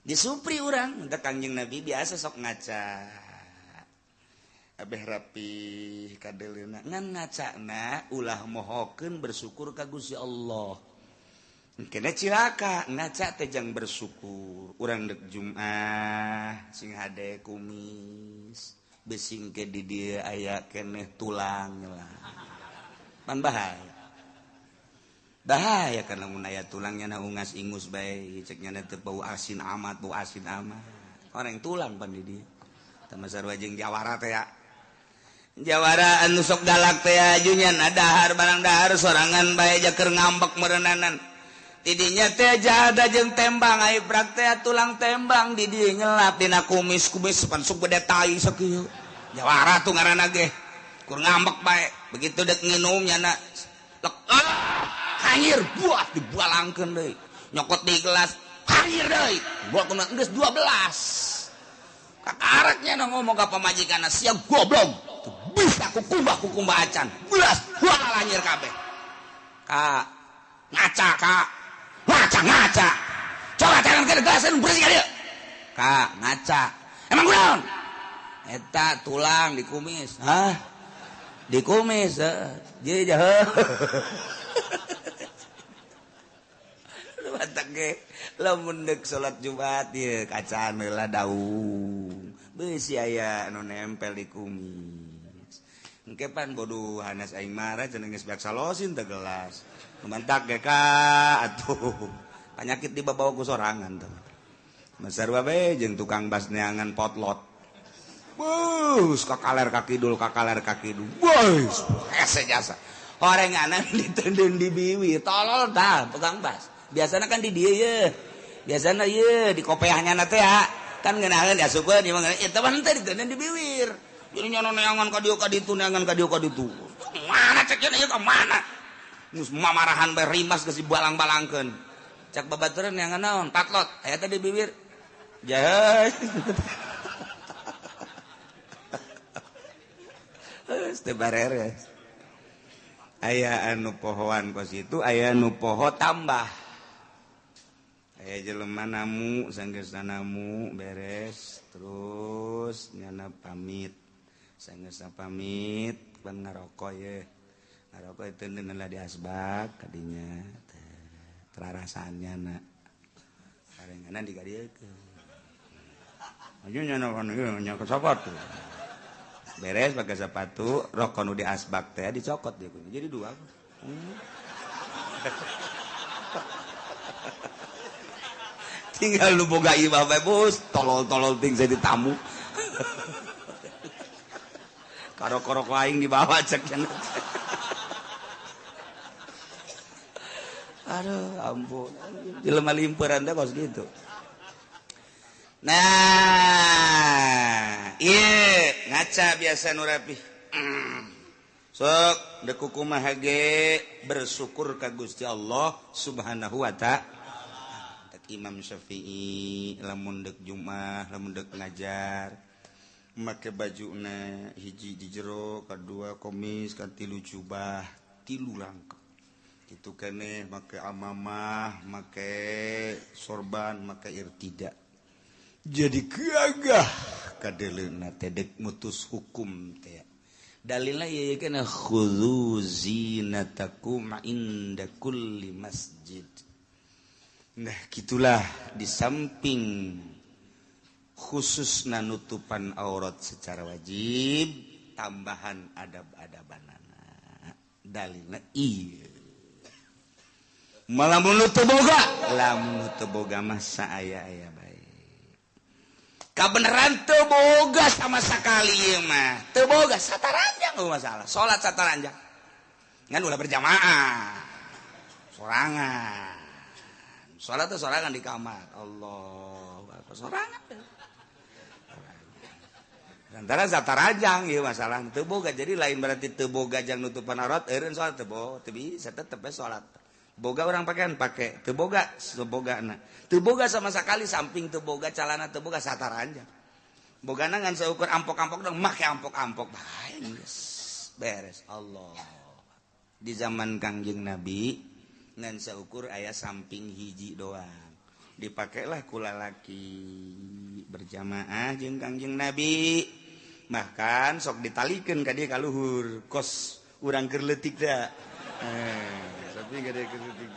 Disupri urang, teh Kangjeng Nabi biasa sok ngaca. Abeh rapi kadeleuna ngan ngacana ulah mohokeun bersyukur ka Gusti Allah. Kena cilaka ngaca teh jang bersyukur. Urang dek Jumat sing hade kumis besing ke di dieu aya keneh tulang lah. Pan bahaya. Bahaya kana mun aya tulangnya na ungas ingus bae cek nya teh bau asin amat, bau asin amat. Orang tulang pan di dieu. Tah sarua jeung jawara teh ya. Jawara anu sok galak teh ajunya dahar barang dahar sorangan bae jaker ngambek meureunanan. Tidinya teh jada jeung tembang ai prak teh tulang tembang di dieu nyelap dina kumis-kumis pan sok gede tai sakieu. Jawara tuh ngaranna ge. Kur ngambek bae. Begitu dek nginum nyana lek hanyir buah dibualangkeun deui. Nyokot di gelas hanyir deui. Buah kumaha geus 12. Kakareknya na ngomong ka pamajikanna sia goblok. Bisa kukumbah acan. Belas buah lanyir kabeh. Kak ngaca kak. Ngaca. Coba tangan ke gelasan bersih ka dieu. Kak ngaca. Emang kunaon? Eta tulang dikumis. Hah? Dikumis heeh. Jadi jahe. Batak ge lamun deuk salat Jumat ieu kacaan heula daung. Beusi aya anu nempel di kumis. Engke pan bodoh hanas aing marah cenah geus beak salosin teh gelas. Mantak ge ka atuh. Penyakit dibawa ku sorangan tuh. Masarwa bae jeung tukang bas neangan potlot. Bus kakaler kakidul kakaler kakidul. Bus hese jasa. Horenganan diteundeun di biwi, tolol tah tukang bas. Biasana kan di dieu ye. Biasana ye di kopeahnya na teh ya. Kan ngeunaheun diasupkeun ieu mah eta mah henteu diteundeun di biwir. Jadi nyono neangan ka dieu ka ditu neangan ka dieu ka ditu. Mana cek ieu ka mana? Geus mamarahan bae rimas geus dibalang-balangkeun. Cak babaturan neangan naon? Patlot. Aya teh di bibir. Jahe. Geus teu bareres. Aya anu pohoan kos itu, aya anu poho tambah. Aya jelema namu, sanggeusna namu beres, terus nyana pamit. Sanggeusna pamit pan ngaroko ye. Ngaroko itu lah di asbak kadinya terarasannya na. Karenganan dikadiekeun. Aja nyana kan ieu nya ka sapat tuh. Beres pakai sepatu, rokok nu di asbak teh dicokot dia jadi dua. Tinggal lu boga imah bae bos, tolol-tolol ting jadi tamu. Karok-karok aing dibawa cek cenah. Aduh, ampun. Jelema limperan teh kos gitu. Nah, iya ngaca biasa nu rapih. Sok dek kumaha ge bersyukur ka Gusti Allah Subhanahu wa ta'ala. Imam Syafi'i lamun dek Jumat, lamun dek ngajar make bajuna hiji di jero, kadua komis, katilu jubah, tilu langkep. Kitu keneh make amamah, make sorban, make irtida. Jadi gagah kadeleuna teh dek mutus hukum teh. Dalilna ieu kana khudzu zinatakum inda kulli masjid. Nah gitulah di samping khusus nutupan aurat secara wajib tambahan adab-adabanana dalilna ieu. Malamun nu teu boga, lamun nu teu boga mah saaya-aya bae. Kabeneran teu boga sama sekali ieu mah. Teu boga sataranjang eueuh masalah. Salat sataranjang. Ngan ulah berjamaah. Sorangan. Salat teh sorangan di kamar. Allah, sorangan. Antara sataranjang ieu masalah teu boga. Jadi lain berarti teu boga jang nutupan aurat, eureun salat teu boga, teu bisa tetep we salat. Boga orang pakaian pake, teu boga sebogana. Teu boga sama sekali samping teu boga calana teu boga sataranjang. Bogana ngan seukur ampok-ampok dong make ampok-ampok bae geus beres. Allah. Di zaman Kangjeng Nabi ngan seukur aya samping hiji doang. Dipakailah ku lalaki berjamaah jeung Kangjeng Nabi. Bahkan sok ditalikeun ka dieu ka luhur kos urang keur leutik da. Tapi gak ada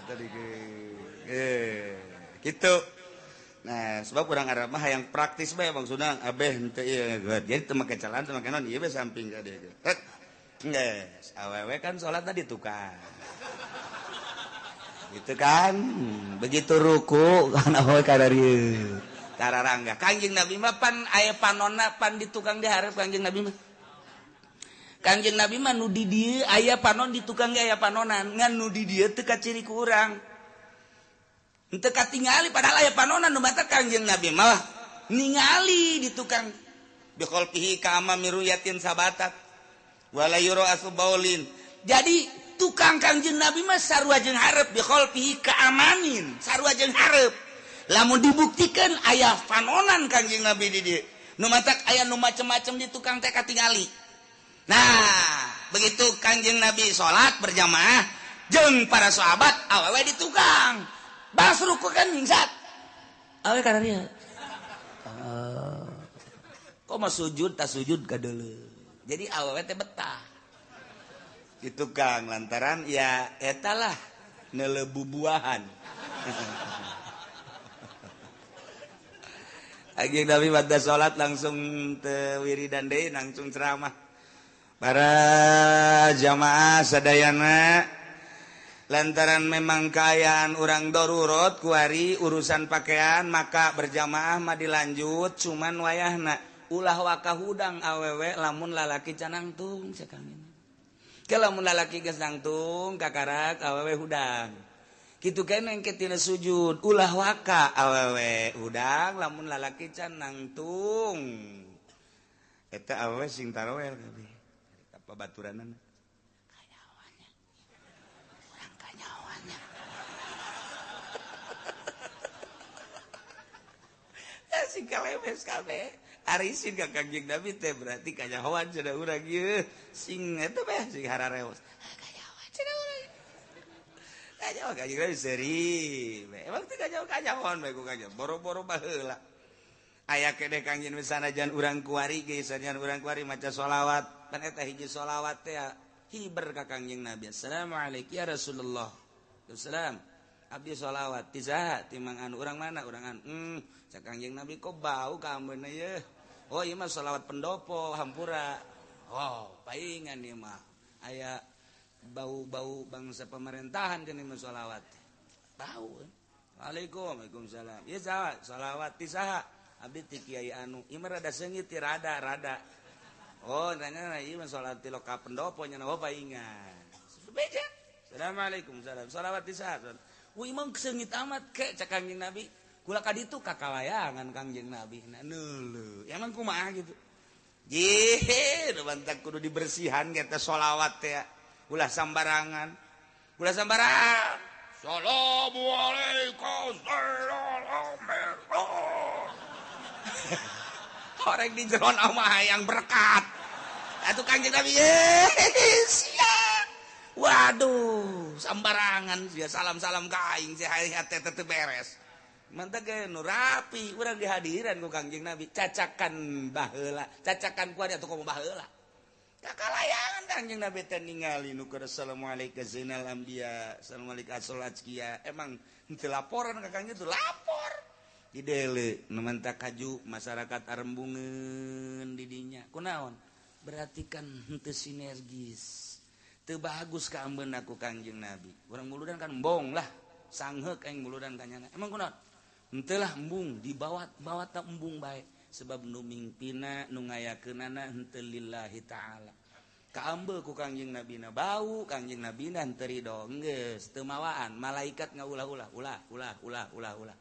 tadi ke gitu. Nah, sebab orang Arab mah yang praktis bae maksudna abeh henteu ieu jadi teu make celana teu make naon ieu bae samping ka dieu. Geus, awewe kan salat tadi tukang. Gitu kan. Begitu ruku kan awewe ka dieu. Tararangga. Kangjeng Nabi mah pan aya panonna pan di tukang dihareup Kangjeng Nabi mah. Kangjeng Nabi mah nu di dieu aya panon di tukang ge aya panonan ngan nu di dieu teu kaciri ku urang. Henteu katingali padahal aya panonan nu batak Kangjeng Nabi mah ningali di tukang bi khalqihi ka amami ruyatin sabatat wala yura asbaulin. Jadi tukang Kangjeng Nabi mah sarua jeung hareup bi khalqihi ka amamin sarua jeung hareup. Lamun dibuktikan aya panonan Kangjeng Nabi di dieu nu matak aya nu macem-macem di tukang teh katingali. Nah, begitu Kangjeng Nabi salat berjamaah jeung para sahabat awewe di tukang. Bas ruku kan mingsat. Awewe kana dieu. Kok mah sujud ta sujud kadeuleu. Jadi awewe teh betah. Di tukang lantaran ya eta lah neuleuh bubuahan. Kangjeng Nabi pada salat langsung teu wiridan deui langsung ceramah. Para jamaah sadayana lantaran memang kaayaan urang darurat kuari urusan pakaian maka berjamaah mah dilanjut cuman wayahna ulah waka hudang awewe lamun lalaki canangtung cek kami. Ke lamun lalaki geus nangtung kakarak awewe hudang. Kitu keneh engke tina sujud ulah waka awewe hudang lamun lalaki canangtung. Eta awewe sing tarawel kabeh. Babaturanana kanyawannya urang kanyawannya sing kalemes kabeh arisin ka Kangjeng Nabi teh berarti kanyahoan cenah urang ieu sing eta bae sing harareos kanyahoan cenah urang kanyahoan Kangjeng Nabi seuri emang teh kanyahoan bae ku kanjeng boro-boro baheula aya keneh Kangjeng sanajan urang kuari ge sanajan urang kuari maca sholawat pan eta hiji sholawat teh hiber ka Kangjeng Nabi. Assalamualaikum ya Rasulullah. Assalam. Abdi sholawat ti saha ti mang anu urang mana urang anu. Cak Kangjeng Nabi kok bau ka ambeuna ye. Oh ieu mah sholawat pendopo hampura. Oh, paingan ieu mah. Aya bau-bau bangsa pemerintahan kan ieu sholawat. Bau. Waalaikum, waalaikumsalam. Ieu saha? Sholawat ti saha? Abdi ti kiai anu. Ieu mah rada seungit ti rada-rada. Oh, nanya ieu mah sholawat ti loka pendopo nya oh paingan. Beja. Assalamualaikum, salam. Sholawat ti saha? Wih, imam seungit amat ke cak Kangjeng Nabi. Kula ka ditu kakalayangan Kangjeng Nabi. Nah, neuleuh. Emang kumaha gitu. Jih, nu bantak kudu dibersihan eta sholawat teh. Ulah sambarangan. Ulah sambarangan. Assalamualaikum. Orang di jeron mah hayang berkat. Atuh Kangjeng Nabi, siap. Waduh, sambarangan sia salam-salam ka aing sia hate teu beres. Mantap ge nu rapi urang dihadiran ku Kangjeng Nabi, cacakan baheula, cacakan ku atuh komo baheula. Kakalayangan Kangjeng Nabi teh ningali nu keur assalamualaikum zainal anbiya, assalamualaikum asal azkiya. Emang henteu laporan ka Kangjeng itu lapor. Di deule nu mantak kaju masyarakat arembungeun di dinya. Kunaon? Berarti kan henteu sinergis. Teu bagus ka ambeuna ku Kangjeng Nabi. Urang muludan kan embong lah, sangheuk aing muludan ka nyana. Emang kunaon? Henteu lah embung, dibawa-bawa ta embung bae sebab nu mingpina nu ngayakeunana henteu lillahi ta'ala. Kaambe ku Kangjeng Nabina bau, Kangjeng Nabina henteu ridho, geus teu mawaan, malaikat ngaulah-ulah, ulah ulah ulah ulah ulah.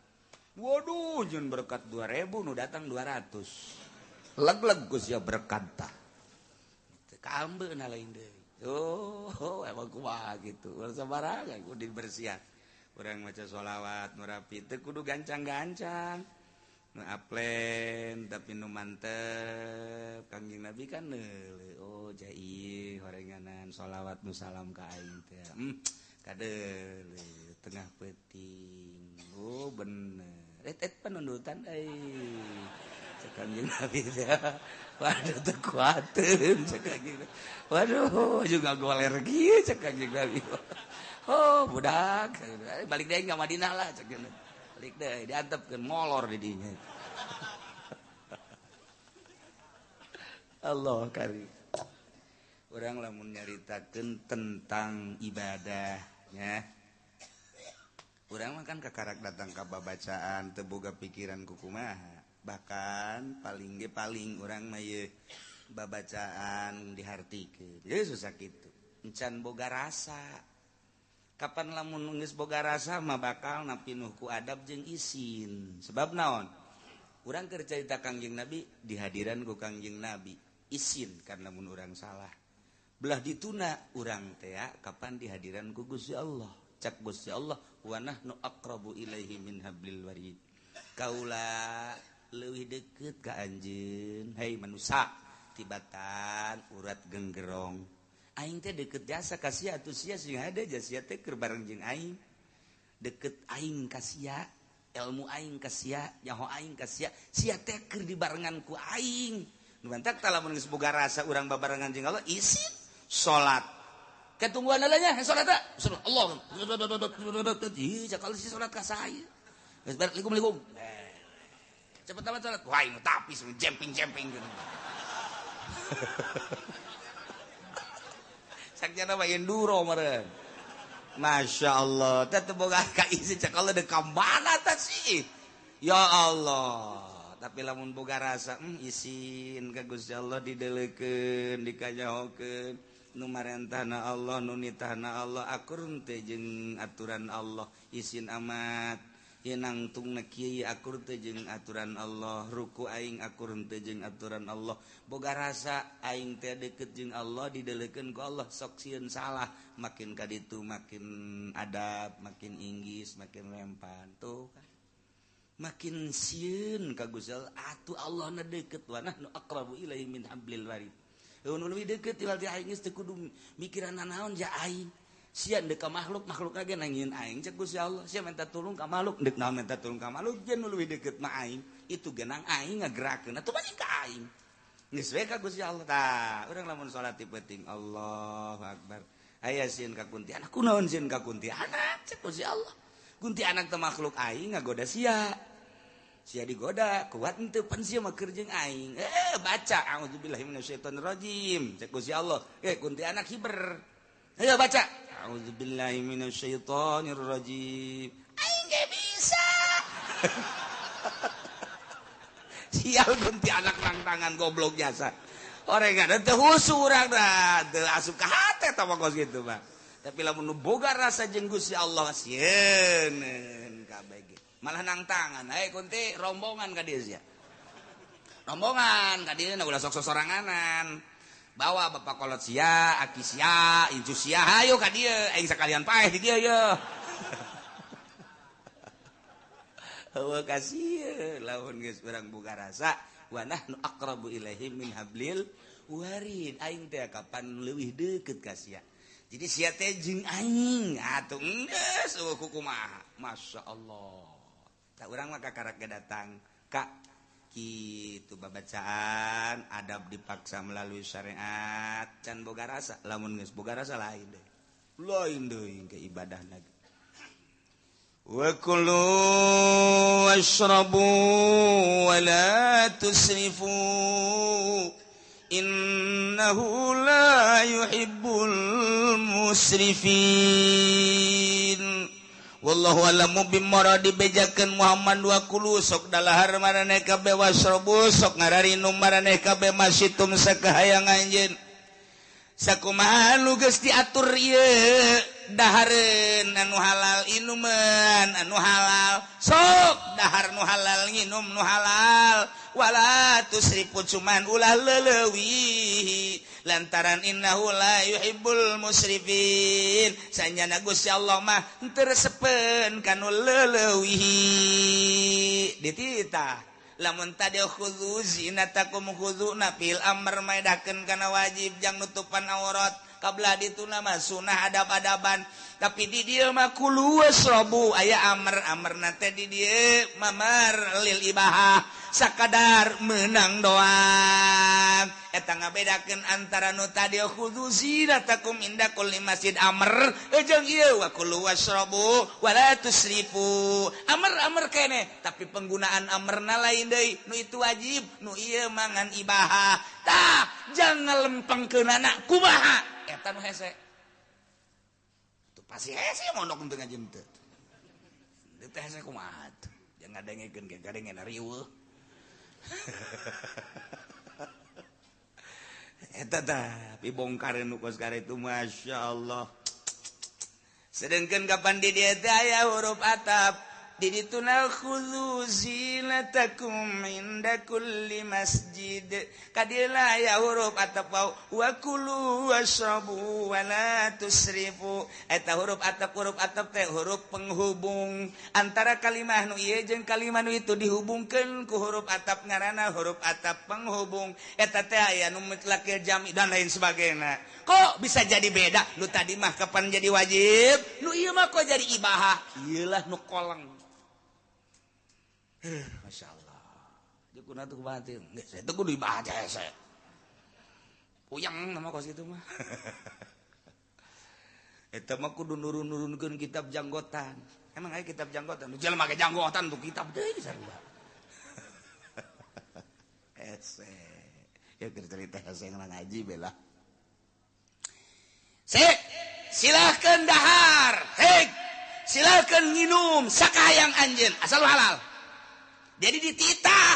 Waduh, jeung berkat 2000 nu datang 200. Leg-leg geus ya berkat tah. Teu kaambeuna lain deui. Oh, emang kumaha gitu. Ulah sabarangan kudu dibersihan. Urang maca sholawat nu rapi teu kudu gancang-gancang. Nu aplen tapi nu mantep. Kangjeng Nabi kan neuleuh, oh jai horenganan sholawat nu salam ka aing teh. Kadeuleuh tengah peuting. Oh bener. Et penundutan euy. Cek Kangjeng Nabi teh. Waduh teu kuateun cek Kangjeng. Waduh juga goler kieu cek Kangjeng Nabi. Oh budak, balik deui ka Madinah lah cek. Balik deui diantepkeun molor di dinya. Allah karim. Urang lamun nyaritakeun tentang ibadahnya. Urang mah kan kakarak datang ka babacaan teu boga pikiran kukumaha. Bahkan paling ge paling urang mah ieu babacaan dihartikeun. Ye susah kitu. Encan boga rasa. Kapan lamun geus boga rasa mah bakal napinuh ku adab jeung isin. Sebab naon? Urang keur carita Kangjeng Nabi dihadiran ku Kangjeng Nabi. Isin karena mun urang salah. Belah dituna urang teh kapan dihadiran ku Gusti Allah. Cak Gusti Allah wa nahnu aqrabu ilaihi min hablil warid. Kaula leuwih deukeut ka anjeun, hei manusa tibatan urat genggerong. Aing teh deket jasa ka sia atuh sia sing hade sia teh keur bareng jeung aing. Deket aing ka sia, ilmu aing ka sia, nyaho aing ka sia, sia teh keur dibarengan ku aing. Nu mantak tah lamun geus boga rasa urang babarengan jeung Allah isin salat. Ketungguan nya salat teh. Allah. Ih, cakal si salat ka saya. Geus bareng likum-likum. Cepet amat salat. Wah, aing tapis jemping-jemping gitu. Sakjana mah enduro meureun. Masya Allah, teh teu boga ka isi cek Allah deuk ka mana tah sih. Ya Allah, tapi lamun boga rasa isin ka Gusti Allah dideulekeun, dikanyahokeun, nu marentahna Allah, nu nitahna Allah, akur teh jeung aturan Allah, isin amat. Ieu nangtungna kieu akur teh jeung aturan Allah, ruku aing akur teh jeung aturan Allah. Boga rasa aing teh deukeut jeung Allah, dideulekeun ku Allah, sok sieun salah, makin ka ditu makin adab, makin inggis, makin lempan tuh kan. Makin sieun ka Gusti Allah, atuh Allahna deukeut wa nahnu aqrabu ilaihi min hablil warid. Nu leuwih deukeut ti aing geus teu kudu mikiran naon ja aing. Sia deuk ka makhluk, makhluk ge nangieun aing cek Gusti Allah. Sia minta tulung ka makhluk, deuk naon minta tulung ka makhluk, jeung nu leuwih deukeut mah aing. Itu genang aing ngagerakeun atuh balik ka aing. Geus we ka Gusti Allah tah. Urang lamun salat ti peuting Allahu Akbar. Aya sieun ka kuntianak, kunaon sieun ka kuntianak cek Gusti Allah. Kuntianak teh makhluk aing ngagoda sia. Sia digoda kuat henteu pan sia mah keur jeung aing. Baca auzubillahi minasyaitonirrajim. Cek Gusti Allah, kuntilanak hiber. Ayo baca. Auzubillahi minasyaitonirrajim. Aing ge bisa. Sial kuntilanak nang tangan goblok jasa. Orang ada teu husu urang dah, teu asup ka hate tah kos kitu mah. Tapi lamun nu boga rasa jeung Gusti Allah sieun kabeh ge. Malah nang tangan, hey kunti rombongan ka dieu sia. Rombongan ka dieu ulah sok sosoranganan. Bawa bapak kolot sia, aki sia, incu sia, hayu ka dieu, aing sakalian paeh di dieu ye. Heueuh kasieun lamun geus urang boga rasa wa nahnu aqrabu ilaihi min hablil warid. Aing teh kapan leuwih deukeut ka sia. Jadi sia teh jeung aing atuh geus eueuh kumaha. Masya Allah. Tah urang mah kakarak ge datang ka kitu babacaan adab dipaksa melalui syariat can boga rasa. Lamun geus boga rasa lain deui. Lain deui ke ibadahna. Wa kulu washrabu wa la tusrifu innahu la yuhibbul musrifin. Wallahu alamu bimuradi bejakeun Muhammad wa kulu sok dalahar maraneh kabeh wasrabu sok ngararinum maraneh kabeh masitum sakahayang anjeun. Sakumaha nu geus diatur ieu dahareun anu halal inuman anu halal sok dahar nu halal nginum nu halal wala tusrifu cuman ulah leleuwih lantaran innahu la yuhibbul musrifin sanjana Gusti Allah mah teu resepeun kanu leleuwih dititah. Lamun tadi khudzu zinatakum khudzu fil amr maedakeun kana wajib jang nutupan aurat kablah dituna mah sunah adab-adaban tapi di dieu mah kulu wasrabu aya amr-amrna teh di dieu mamar lil ibahah sakadar menang doang eta ngabedakeun antara nu tadi khudzu zinatakum inda kulli masjid amr jeung ieu wa kulu wasrabu wala tusrifu amr-amr keneh tapi penggunaan amrna lain deui nu itu wajib nu ieu mangan ibahah tah jangan lempengkeunana kumaha eta nu hese tuh pasti hese mondok teu ngaji teu teu hese kumaha tuh jangan ngadengekeun ge gadengeun riweuh eta tah dibongkar nu kos itu Masya Allah. Sedengkeun kapan di dieu teh aya huruf atap di dituna khudzu zinatakum inda kulli masjid kadila aya huruf atap wa kulu wasrabu wa la tusrifu eta huruf atap teh huruf penghubung antara kalimah nu ieu jeung kalimah nu itu dihubungkeun ku huruf atap ngaranna huruf atap penghubung eta teh aya nu mutlakil jami dan lain sebagainya. Kok bisa jadi beda? Nu tadi mah kapan jadi wajib, nu ieu mah kok jadi ibahah. Ieulah nu koleng. Masya Allah. Dia kuna tuh kumaha teh? Geus eta kudu ibahah hese. Puyeng nama kos kitu mah. Eta mah kudu nurun-nurunkeun kitab janggotan. Emang aya kitab janggotan? Nu jelema make janggotan tuh kitab deui sarua. Hese. Ya keur cerita hese ngaji bela. Sik, silahkan dahar, hei, silahkan nginum sakahayang anjeun asal halal. Jadi dititah,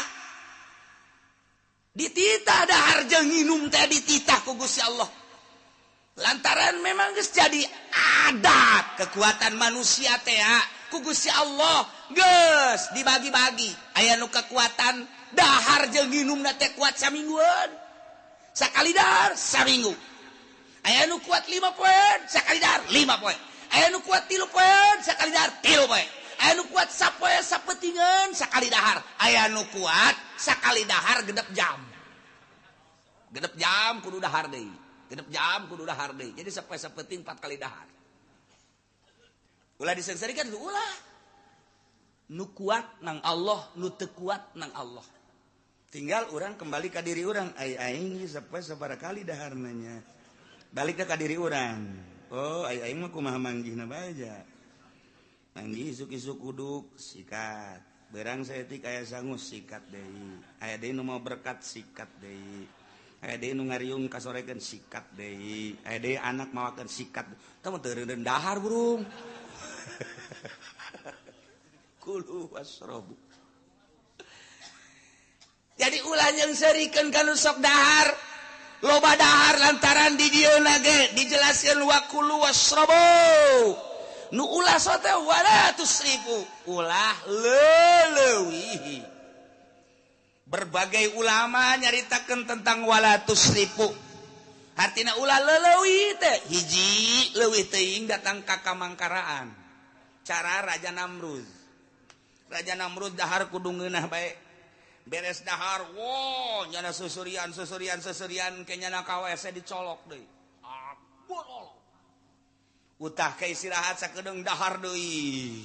dititah dahar jeung nginum teh dititah ku Gusti Allah. Lantaran memang geus jadi adat kekuatan manusia teh ku Gusti Allah geus dibagi-bagi. Aya nu kekuatan dahar jeung nginumna teh kuat samingguan. Sakali dahar saminggu. Aya nu kuat 5 poe, sakali dahar 5 poe. Aya nu kuat 3 poe, sakali dahar 3 poe. Aya nu kuat sapoe sapetingan sakali dahar. Aya nu kuat sakali dahar genep jam. Genep jam kudu dahar deui. Genep jam kudu dahar deui. Jadi sapoe sapeting 4 kali dahar. Ulah disengsarikan ulah. Nu kuat nang Allah, nu teu kuat nang Allah. Tinggal urang kembali ka diri urang, ai aing sapoe sabaraha kali daharna nya. Balik ka diri urang. Oh, ai aing mah kumaha manggihna bae aja. Manggih isuk-isuk uduk sikat. Berang saeutik aya sangu sikat deui. Aya deui nu mau berkat sikat deui. Aya deui nu ngariung kasorekeun sikat deui. Aya deui anak mawakeun sikat. Tah mah teu reundeun dahar burung. Kulu wasrobu. Jadi ulah yang serikeun ka nu sok dahar. Loba dahar lantaran di dieu ge dijelaskeun wa kulu wasrobu. Nu ulah sote wala tusrifu, ulah leleuwihi. Berbagai ulama nyaritakeun tentang wala tusrifu. Hartina ulah leleuwih teh hiji leuwih teuing datang ka kamangkaraan. Cara Raja Namrud. Raja Namrud dahar kudu ngeunah bae. Beres dahar, wo nyana susurian susurian susurian ke nyana ka WC dicolok deui. Ah, bolol. Utah ke istirahat sakedeung dahar deui.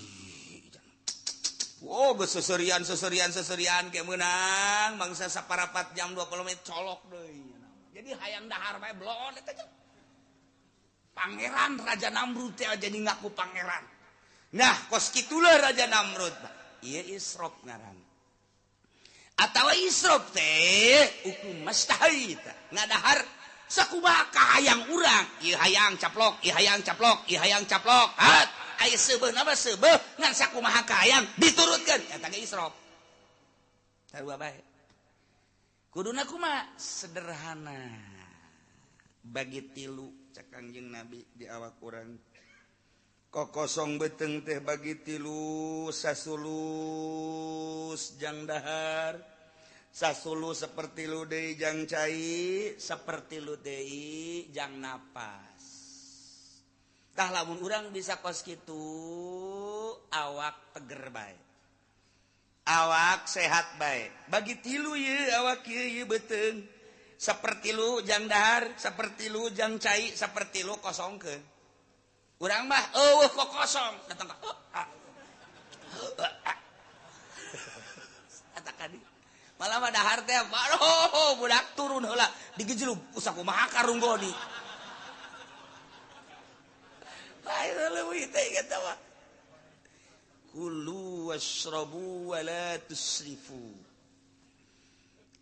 Wow, geus susurian susurian susurian ke meunang mangsa saparapat jam 20 menit colok deui. Jadi hayang dahar bae blon eta. Pangeran Raja Namrud teh jadi ngaku pangeran. Nah, kos kitulah Raja Namrud. Ieu israf ngaran. Atawa israf teh hukum mastahita ngadahar sakumaha kahayang urang, ieu hayang caplok, ieu hayang caplok, ieu hayang caplok. Hat, aya seubeuh nama seubeuh ngan sakumaha kahayang diturutkeun eta ge israf. Sarua bae. Kuduna kumaha? Sederhana. Bagi tilu cek Kangjeng Nabi di awak urang. Kokosong beteng teh bagi tilu sasulus jang dahar, sasulu seperti lu deui jang cai, seperti lu deui jang napas. Tah lamun urang bisa kos kitu awak teger bae, awak sehat bae. Bagi tilu ye awak ieu beteng, seperti lu jang dahar, seperti lu jang cai, seperti lu kosongkeun. Urang mah eueuh kok kosong datang ka eta kadi malah mah dahar teh aduh budak turun heula digejelug sakumaha karunggoni. Bae leuwih teh eta mah. Kulu washrabu wa la tusrifu.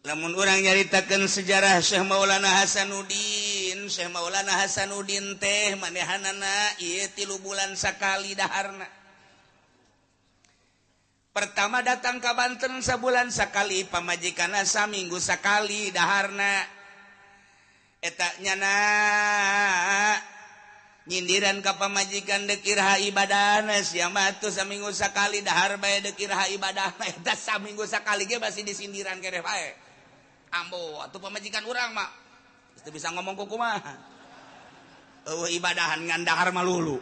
Lamun urang nyaritakeun sejarah Syekh Maulana Hasanuddin, Syekh Maulana Hasanuddin teh manehanana ieu 3 bulan sakali daharna. Pertama datang ka Banten sabulan sakali, pamajikanna saminggu sakali daharna. Eta nyana nyindiran ka pamajikan deuk iraha ibadahna, sia mah atuh saminggu sakali dahar bae deuk iraha ibadahna. Eta saminggu sakali ge masih disindiran keneh bae. Ambo atuh pamajikan urang mah teu bisa ngomong kumaha. Eueuh ibadahan ngan dahar malulu.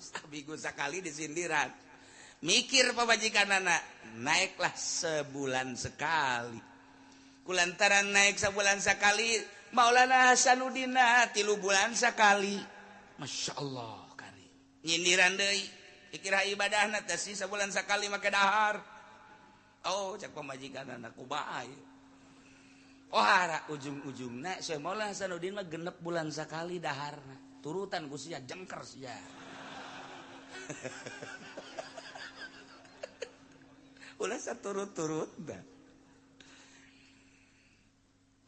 Saminggu sakali disindiran. Mikir pamajikanana, naiklah sebulan sekali. Kulantaran naik sebulan sekali, Maulana Hasanuddin 3 bulan sekali. Masya Allah kari. Nyindiran deui, dikira ibadahna teh sih sebulan sekali make dahar. Oh, cek pamajikanana kumaha ieu. Oh, hara ujung-ujungna Syekh Maulana Hasanuddin mah 6 bulan sekali daharna. Turutan ku sia jengker sia. Ulah saturut-turut dah.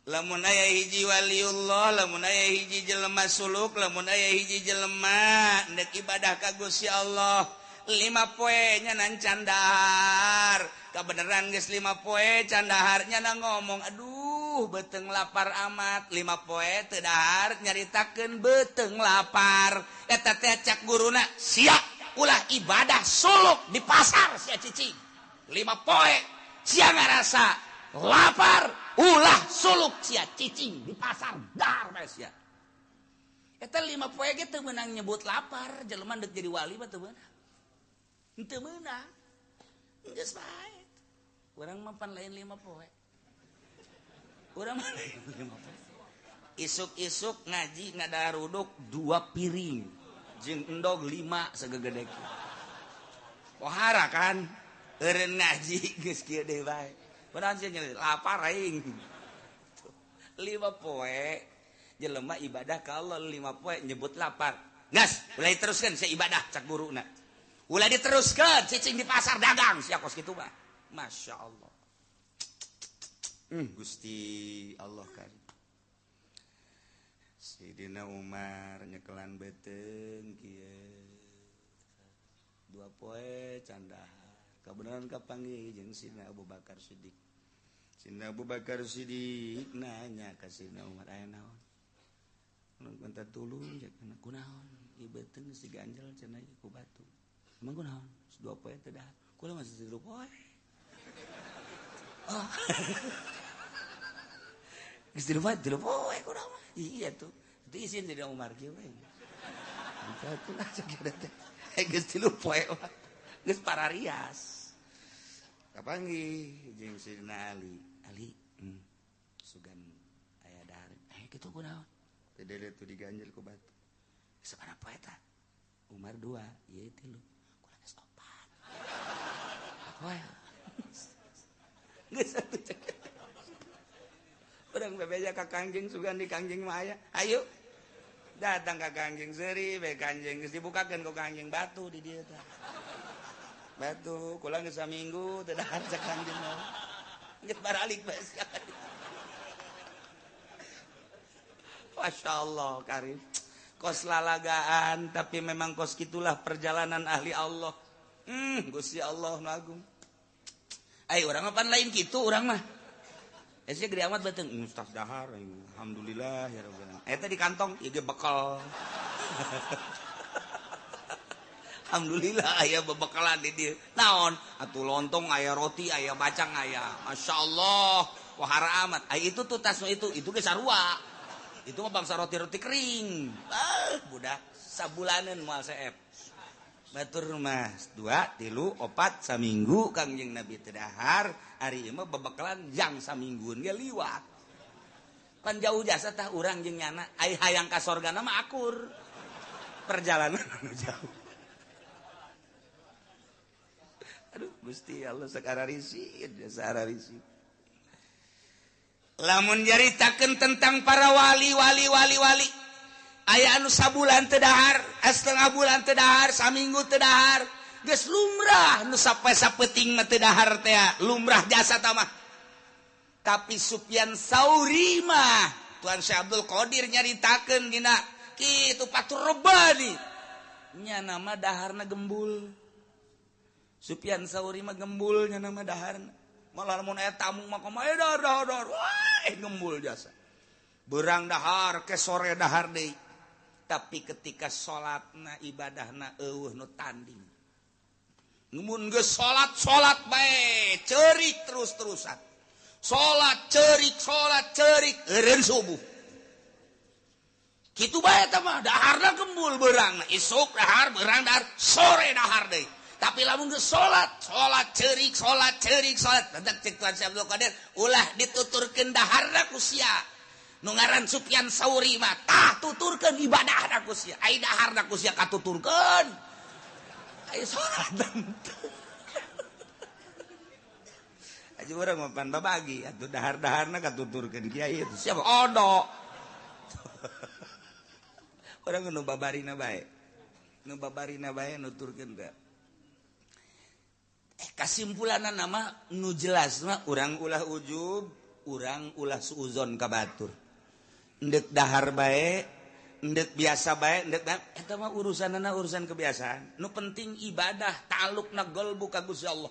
Lamun aya hiji waliullah, lamun aya hiji jelema suluk, lamun aya hiji jelema ndek ibadah ka Gusti Allah, 5 poe nya nan candahar. Kabeneran geus 5 poe candahar nya na ngomong, aduh beuteung lapar amat, 5 poe teu dahar nyaritakeun beuteung lapar. Eta teh cak guruna, sia ulah ibadah suluk di pasar sia cicing. 5 poe sia ngarasa lapar ulah suluk sia cicing di pasar dahar bae sia. Eta 5 poe ge teu meunang nyebut lapar, jelema deuk jadi wali mah teu meunang. Teu meunang. Geus bae. Urang mah pan lain 5 poe. Urang mah lain 5 poe. Isuk-isuk ngaji ngadaruduk 2 piring jeung endog 5 sagegede. Pohara kan? Eureun ngaji geus kieu deui bae. Beneran sih lapar aing. 5 poe jelema ibadah ka Allah 5 poe nyebut lapar. Gas, mulai teruskan saya ibadah cak guruna. Ulah diteruskeun cicing di pasar dagang sia kos kitu mah. Masya Allah. Gusti Allah karim. Sidina Umar nyekelan beuteung kieu. Dua poe candahar. Kabeneran kapanggih jeung Sidina Abu Bakar Siddiq. Sidina Abu Bakar Siddiq nanya ka Sidina Umar aya naon? Minta tulung cek kunaon? Ieu beuteung geus diganjel cenah ku batu. Emang kunaon? Dua poe teu dahar. Kula masih 3 poe. Oh. Geus 3 poe kunaon? Iya tuh. Itu isin jadi Umar kieu we. Atuh cek teh. Geus 3 poe mah. Geus pararias. Kapanggih jeung Sidina Ali. Ali, sugan aya dahar. Kitu kunaon? Teu dele tuh diganjel ku batu. Sabaraha poe eta? Umar 2, ieu 3. Kula geus 4. Poe. Geus atuh cek. Urang bebeja ka Kangjeng sugan di Kangjeng mah aya. Ayo. Datang ka Kangjeng seuri be Kangjeng geus dibukakeun ku Kangjeng batu di dieu tah. Batu kula geus saminggu teu dahar cek Kangjeng mah. Geus baralik bae sia. Masya Allah karim. Kos lalagaan tapi memang kos gitulah perjalanan ahli Allah. Gusti Allah nu agung. Ai urang mah pan lain kitu urang mah. Esnya gede amat beuteung ustaz dahar alhamdulillah ya rabbil alamin. Eta di kantong ieu ge bekal. Alhamdulillah aya bebekalan di dieu. Naon? Atuh lontong aya roti aya bacang aya. Masyaallah wahara amat. Ai itu tuh tas itu ge sarua. Itu mah bangsa roti-roti kering. Ah, budak sabulaneun moal seep. Batur mah 2, 3, 4 saminggu Kangjeng Nabi teu dahar, ari ieu mah bebekalan jang saminggueun ge liwat. Pan jauh jasa tah urang jeung nyana, ai hayang ka sorgana mah akur. Perjalanan anu jauh. Aduh Gusti Allah sakara risid, jasa risid. Lamun nyaritakeun tentang para wali wali wali wali aya anu sabulan teu dahar, setengah bulan teu dahar, saminggu teu dahar, geus lumrah nu sampai sapeting mah teu dahar teh, lumrah jasa tah mah. Tapi Sufyan Sauri mah Tuan Syekh Abdul Qadir nyaritakeun dina kitu Fathur Rabbani nya nama daharna gembul. Sufyan Sauri mah gembul nya nama daharna. Malah mun aya tamu mah kumaha dahar dahar dahar. Wah, gembul jasa. Berang dahar ke sore dahar deui. Tapi ketika salatna ibadahna eueuh nu tanding. Mun geus salat bae, ceurik terus-terusan. Salat ceurik, eureun subuh. Kitu bae eta mah daharna gembul beurangna, isuk dahar, beurang dahar, sore dahar deui. Tapi lamun geus salat, salat ceurik, salat ceurik, salat. Tetep cek Tuan Syekh Abdul Qadir, ulah dituturkeun daharna ku sia. Nu ngaran Sufyan Sauri mah tah tuturkeun ibadahna ku sia. Ai daharna ku sia katuturkeun. Ai salat teu. Aja urang mah pan babagi atuh dahar-daharna katuturkeun kiai itu. Siapa odo. Urang nu babarina bae. Nu babarina bae nuturkeun teh. Kasimpulanna nama nu jelas mah urang ulah ujub, urang ulah suuzon ka batur. Endek dahar bae, endek biasa bae, endek eta mah urusanana urusan kebiasaan. Nu penting ibadah ta'alluqna qalbu ka Gusti Allah.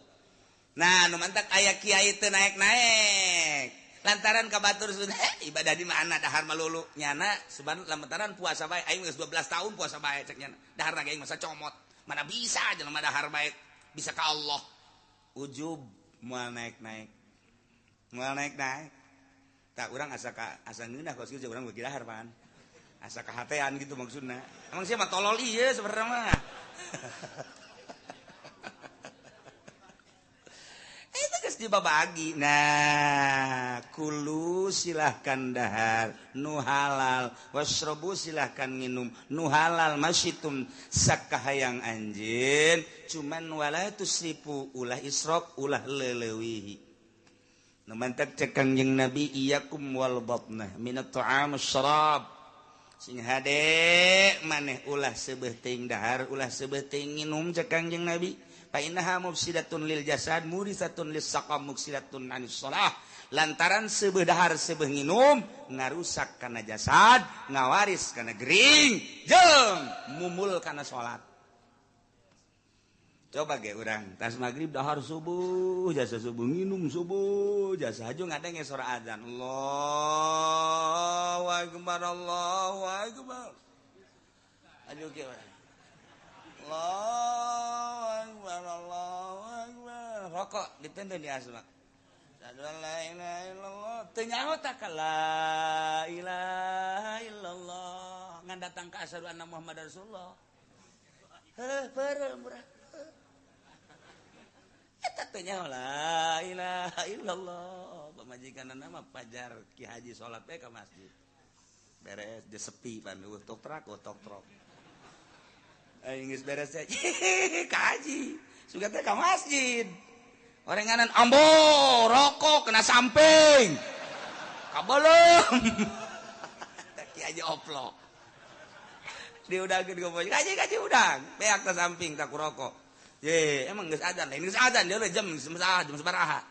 Nah, nu mantak aya kiai teu naek-naek. Lantaran ka batur ibadah di mana dahar malulu nyana seban lantaran puasa bae aing geus 12 tahun puasa bae cek nyana. Daharna ge aing masa comot. Mana bisa jelema dahar bae bisa ka Allah. Ujub moal naek-naek. Moal naek-naek. Tak urang asa ka asa ngeunah kos kieu urang beuki dahar pan. Asa kahatean gitu maksudna. Emang sia mah tolol ieu sebenarnya mah. Itu geus dibabagi. Nah, kulu silahkan dahar nu halal, wasrobu silahkan nginum nu halal masyitum sakahayang anjeun, cuman wala tusrifu ulah israf ulah leulewihi. Nu mantak cek Kangjeng Nabi iyakum wal batnah minat ta'am syarab. Sing hade maneh ulah seubeuh teuing dahar, ulah seubeuh teuing nginum cek Kangjeng Nabi. Fa innaha mufsidatun lil jasad, murisatun lis saqam, muksidatun anis shalah. Lantaran seubeuh dahar seubeuh nginum ngarusak kana jasad, ngawaris kana gering, jeung mumul kana salat. Coba ge urang tas magrib dahar subuh, jasa subuh nginum subuh, jasa haju ngadenge sora azan. Allahu akbar, Allahu akbar. Aduh kieu. Allahu akbar, Allahu akbar. Rokok ditenden di asma. Asyhadu an la ilaha illallah. Teu nyaho tak la ilaha illallah. Ngan datang ka asyhadu anna Muhammadar Rasulullah. Heuh, peureum murah. Eta teh nyaho la ilaha illallah. Pamajikanna mah pajar Ki Haji salat we ka masjid. Beres dia sepi pan eueuh tok trak tok trok. Aing geus beres teh ka haji. Sugan teh ka masjid. Orenganan ambo rokok kena samping. Kabelum. Ki Haji oplok. Diudangkeun ka kaji udang, beak ka samping tak rokok. Ye, emang geus adzan, lain geus adzan deui jam jam sabaraha.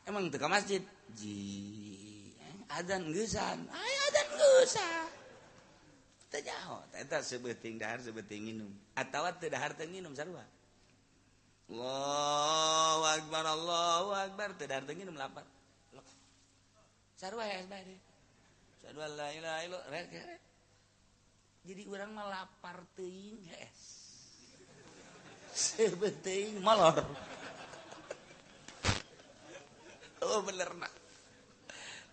Emang teu ka masjid. Ji, adzan geusan. Aya adzan geusan. Teu nyaho, eta sebeuting dahar sebeuting nginum. Atawa teu dahar teu nginum sarua. Allahu akbar, Allahu akbar, teu dahar teu nginum lapar. Sarua ya bae. Asyhadu an la ilaha illallah. Jadi urang mah lapar teuing hees. Sebeting molor. Oh bener nak.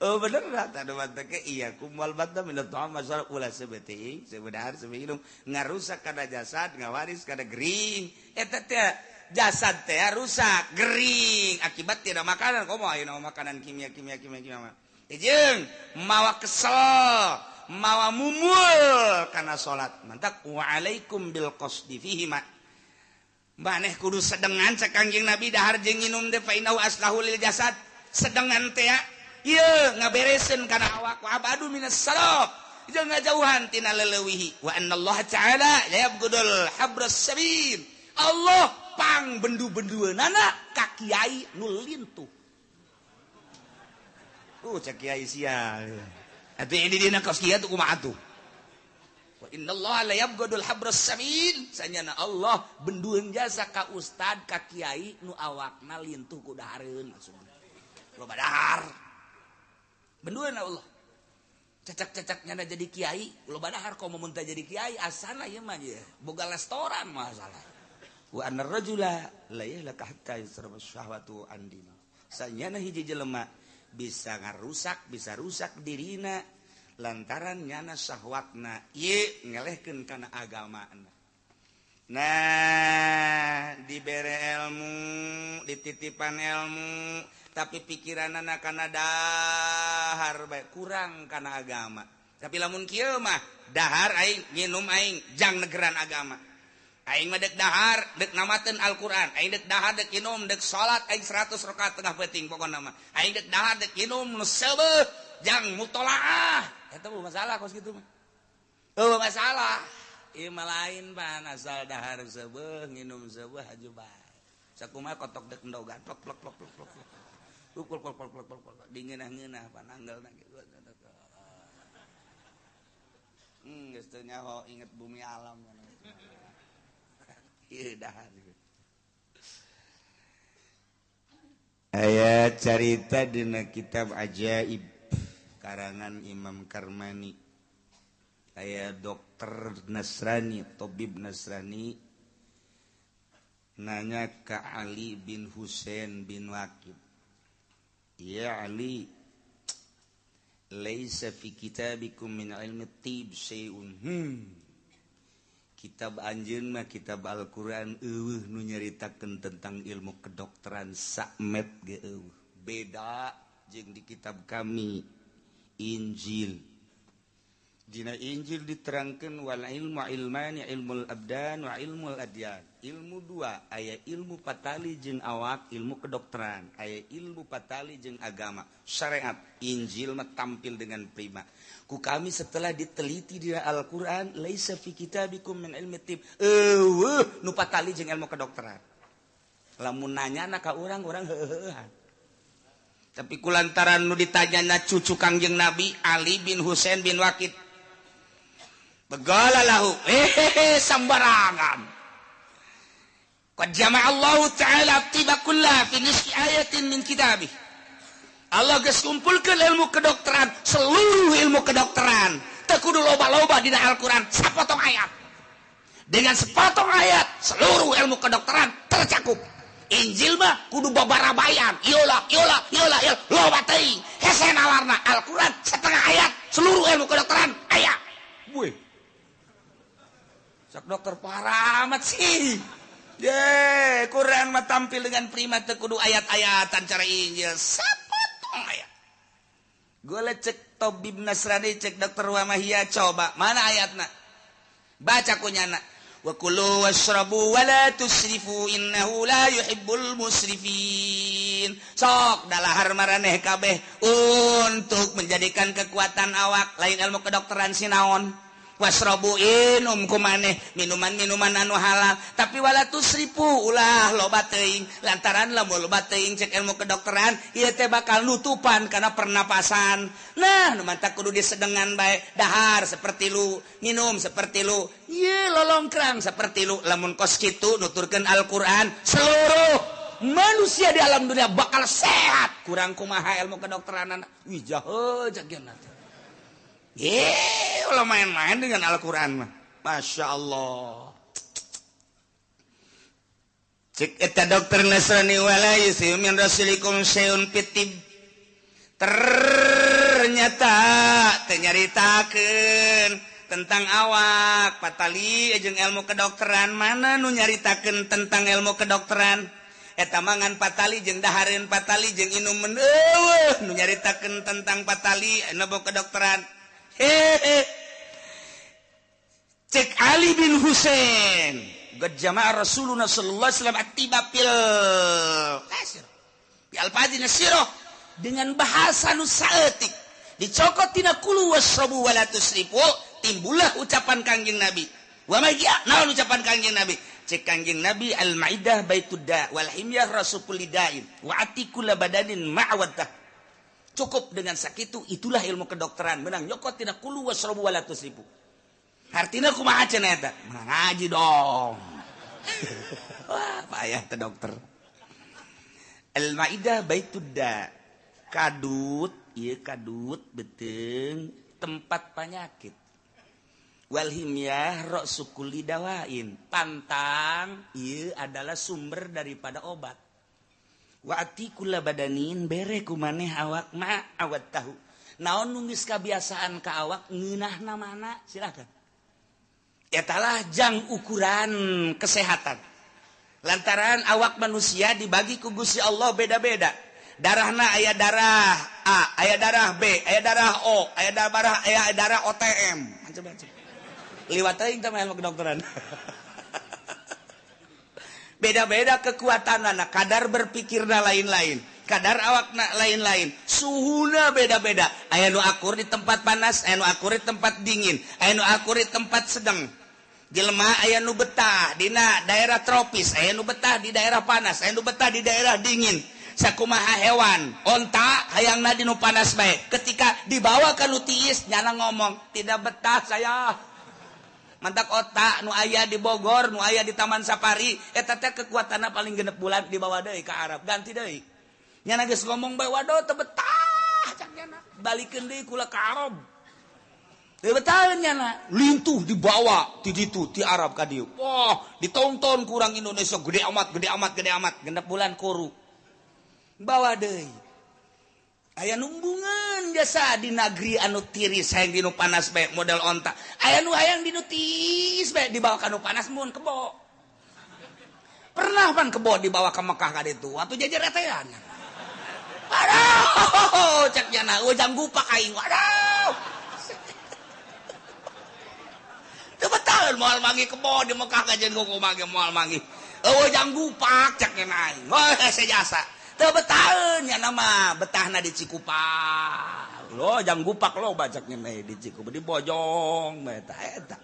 Oh bener nak. Tadu manteke iya kumal badda min ta'am masal ulah sebeting, sebedahar sebinum ngarusak kana jasad, ngawaris kana gering. Eta teh jasad teh rusak, gering akibat tidak makanan. Komo ayeuna makanan kimia kimia kimia kimia. Jeung mawa kesel, mawa mumul kana salat. Mantak wa alaikum bil qasdi fihi ma. Maneh kudu sedengan cek Kangjeng Nabi dahar jeung nginum teh fa innahu aslahu lil jasad. Sedengan teh ieu ngabereseun kana awak wa abadu minas salaf. Jeung ngajauhan tina leleuwihi. Wa annallaha ta'ala la yabghudul habras sabil. Allah pang bendu-bendueunana ka kiai nu lintuh. Cek kiai sia. Atuh ini dina kos kieu tuh kumaha atuh? Wa innallaha la yabghadul habras samin. Sanyana Allah bendueun jasa ka ustad ka kiai nu awakna lintuh ku dahareun maksudna. Loba dahar. Bendueun Allah. Cecak-cecak nyana jadi kiai, loba dahar komo mun teu jadi kiai asana ieu mah ye. Boga restoran masalah. Wa annar rajula la yahlaka hatta yusraba syahwatu an dini. Sanyana hiji jelema bisa ngarusak, bisa rusak dirina lantaran nyana syahwatna ieu ngelehkeun kana agamana. Nah, dibere ilmu, dititipan ilmu, tapi pikiranana kana dahar bae kurang kana agama. Tapi lamun kieu mah dahar aing, nginum aing, jang negeran agama. Aing mah dek dahar, dek namateun Al-Qur'an. Aing dek dahar, dek inum, dek salat aing 100 rakaat tengah peuting pokona mah. Aing dek dahar, dek inum nu seubeuh jang mutolaah. Eta mah masalah kos kitu mah. Eueuh masalah. Ieu mah lain pan asal dahar seubeuh, nginum seubeuh haju bae. Sakumaha kotok dek endogan plok plok plok plok plok. Plok plok plok plok plok plok. Dingeunah-ngeunah pan anggelna kitu. Geus teu nyaho inget bumi alam. Aya carita dina kitab Ajaib karangan Imam Karmani. Aya dokter Nasrani, tabib Nasrani nanya ke Ali bin Husain bin Waqid. Ya Ali, laisa fi kitabikum min ilmi tib syai'un. Kitab anjeun mah kitab Al-Qur'an eueuh nu nyaritakeun tentang ilmu kedokteran sakmet ge eueuh. Beda jeung di kitab kami Injil. Dina Injil diterangkan wal ilmu ilmani ilmul abdan wa ilmul adyan. Ilmu dua, aya ilmu patali jeung awak, ilmu kedokteran, aya ilmu patali jeung agama, syariat. Injil mah tampil dengan prima. Ku kami setelah diteliti di Al-Qur'an, laisa fi kitabikum min ilmi tib. Eueuh nu patali jeung ilmu kedokteran. Lamun nanya na ka urang, urang heuheuhan. Tapi kulantaran nu ditanyana cucu Kangjeng Nabi Ali bin Husain bin Waqid. Begala lahu, hehehe sambarangan. Qad jama'a Allah Ta'ala tiba kulla fi nisfi ayatin min kitabih. Allah geus kumpulkeun ilmu kedokteran, seluruh ilmu kedokteran. Teu kudu loba-loba dina Al-Qur'an, sapotong ayat. Dengan sepotong ayat, seluruh ilmu kedokteran tercakup. Injil mah kudu babarabayan, iola, iola, iola, iola, loba teuing. Hese nalarna Al-Qur'an setengah ayat, seluruh ilmu kedokteran aya. Wih. Sok dokter parah amat sih. Ye, Quran mah tampil dengan prima, teu kudu ayat-ayatan cara Injil, sapotong ayat. Gue cek tabib Nasrani, cek dokter Wamahia, coba mana ayatna? Baca kunyana. Wa kulu washrabu wa la tusrifu innahu la yuhibbul musrifin. Sok dalahar maraneh kabeh untuk menjadikan kekuatan awak, lain ilmu kedokteran sinaon. Wasrobu inum kumaneh minuman-minuman anu halal, tapi wala tusrifu, ulah loba teuing, lantaran lamun loba teuing, cek ilmu kedokteran ieu teh bakal nutupan karena pernapasan. Nah, nu mantak kudu disedengan bae, dahar seperti lu, minum seperti lu, ieu lolongkrang seperti lu. Lamun kos kitu nuturkeun Al-Qur'an, seluruh manusia di alam dunia bakal sehat. Kurang kumaha ilmu kedokteran? Wih, jahe jagian. Ulah main-main dengan Al-Quran mah. Masya Allah. Cek eta dokter Nasrani, wala yusiu min rasulikum syai'un fitib. Ternyata teu nyaritakeun tentang awak patali jeung ilmu kedokteran. Mana nu nyaritakeun tentang ilmu kedokteran? Eta mangan patali jeung dahareun patali jeung inumeun, eueuh nu nyaritakeun tentang patali ilmu kedokteran. Hehe. Cek Ali bin Husain, qad jama'a Rasulullah sallallahu alaihi wasallam attiba fil kasir bi alfazin sirah, dengan bahasa nu saeutik dicokot tina kulu wasrabu wala tusrifu, timbullah ucapan Kangjeng Nabi. Wa ma naon ucapan Kangjeng Nabi? Cek Kangjeng Nabi, al maidah baitud da wal himyah rasul kulli da'in wa atikul badanin ma'waddah. Cukup dengan sakitu, itulah ilmu kedokteran menang nyokot tina kulu wasrabu wala tusrifu. Artinya kumaha cenah eta? Menang ngaji dong. Wah, payah teh dokter. Al maidah baitud da, kadut ieu, kadut beuteung tempat penyakit. Wal himyah ra'su kulli dawain, pantang ieu adalah sumber daripada obat. Wa atikul badanin, bere kumaneh awak ma awat tahu, naon nu geus kabiasaan ka awak ngeunahna mana silakan. Etalah jang ukuran kesehatan, lantaran awak manusia dibagi ku Gusti Allah beda-beda darahna, aya darah A, aya darah B, aya darah O, aya darah, aya darah OTM, macam-macam. Liwat teuing teh ilmu kedokteran. Beda-beda kekuatan anak, kadar berpikirna lain-lain, kadar awakna lain-lain, suhuna beda-beda. Aya nu akur di tempat panas, aya nu akur di tempat dingin, aya nu akur di tempat sedang. Jelema aya nu betah dina daerah tropis, aya nu betah di daerah panas, aya nu betah di daerah dingin. Sakumaha hewan, onta hayangna di nu panas bae, ketika dibawa ke nu tiis nyana ngomong, "Tidak betah saya." Mantak onta nu aya di Bogor, nu aya di Taman Safari eta teh kekuatanna paling 6 bulan, dibawa deui ka Arab, ganti deui. Nyana geus ngomong bae, "Waduh, teu betah," cak nyana, "balikeun deui kula ka Arab." Teu betah nyana, lintuh dibawa ti ditu ti Arab ka dieu. Wah, ditonton kurang Indonesia gede amat, gede amat, gede amat. 6 bulan kuru, bawa deui. Aya numbungan jasa di negeri anu tiris, hayang di nu panas bae model onta. Aya nu hayang di nu tiis bae, dibawa ka nu panas mun kebo. Pernah pan kebo dibawa ke Mekah ka ditu, atuh jajaretean. Aduh, cek nyana, ujang gupak aing. Aduh. betaheun moal manggih kebo di Mekah kajen kumaha ge moal manggih. Eueuh jang gupak cek aing. Wah hese jasa. Teu betaheun nya nama betahna di Cikupa. Lo jang gupak lo bacak nyenai di Cikupa di Bojong eta eta.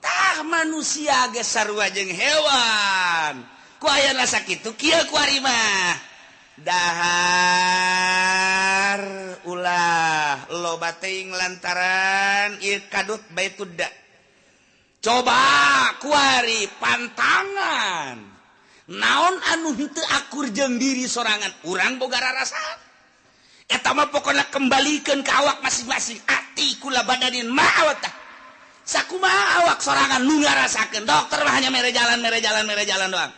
Tah manusia ge sarua jeung hewan. Ku ayana sakitu kieu ku ari mah. Dahar ulah loba teuing lantaran ieu kadut baitudda. Coba kuari pantangan. Naon anu henteu akur jeung diri sorangan, urang boga rarasaan. Eta mah pokona kembalikeun ka awak masing-masing. Ati kula badanin ma'awatah. Sakumaha awak sorangan nu ngarasakeun. Dokter mah hanya mere jalan, mere jalan, mere jalan doang.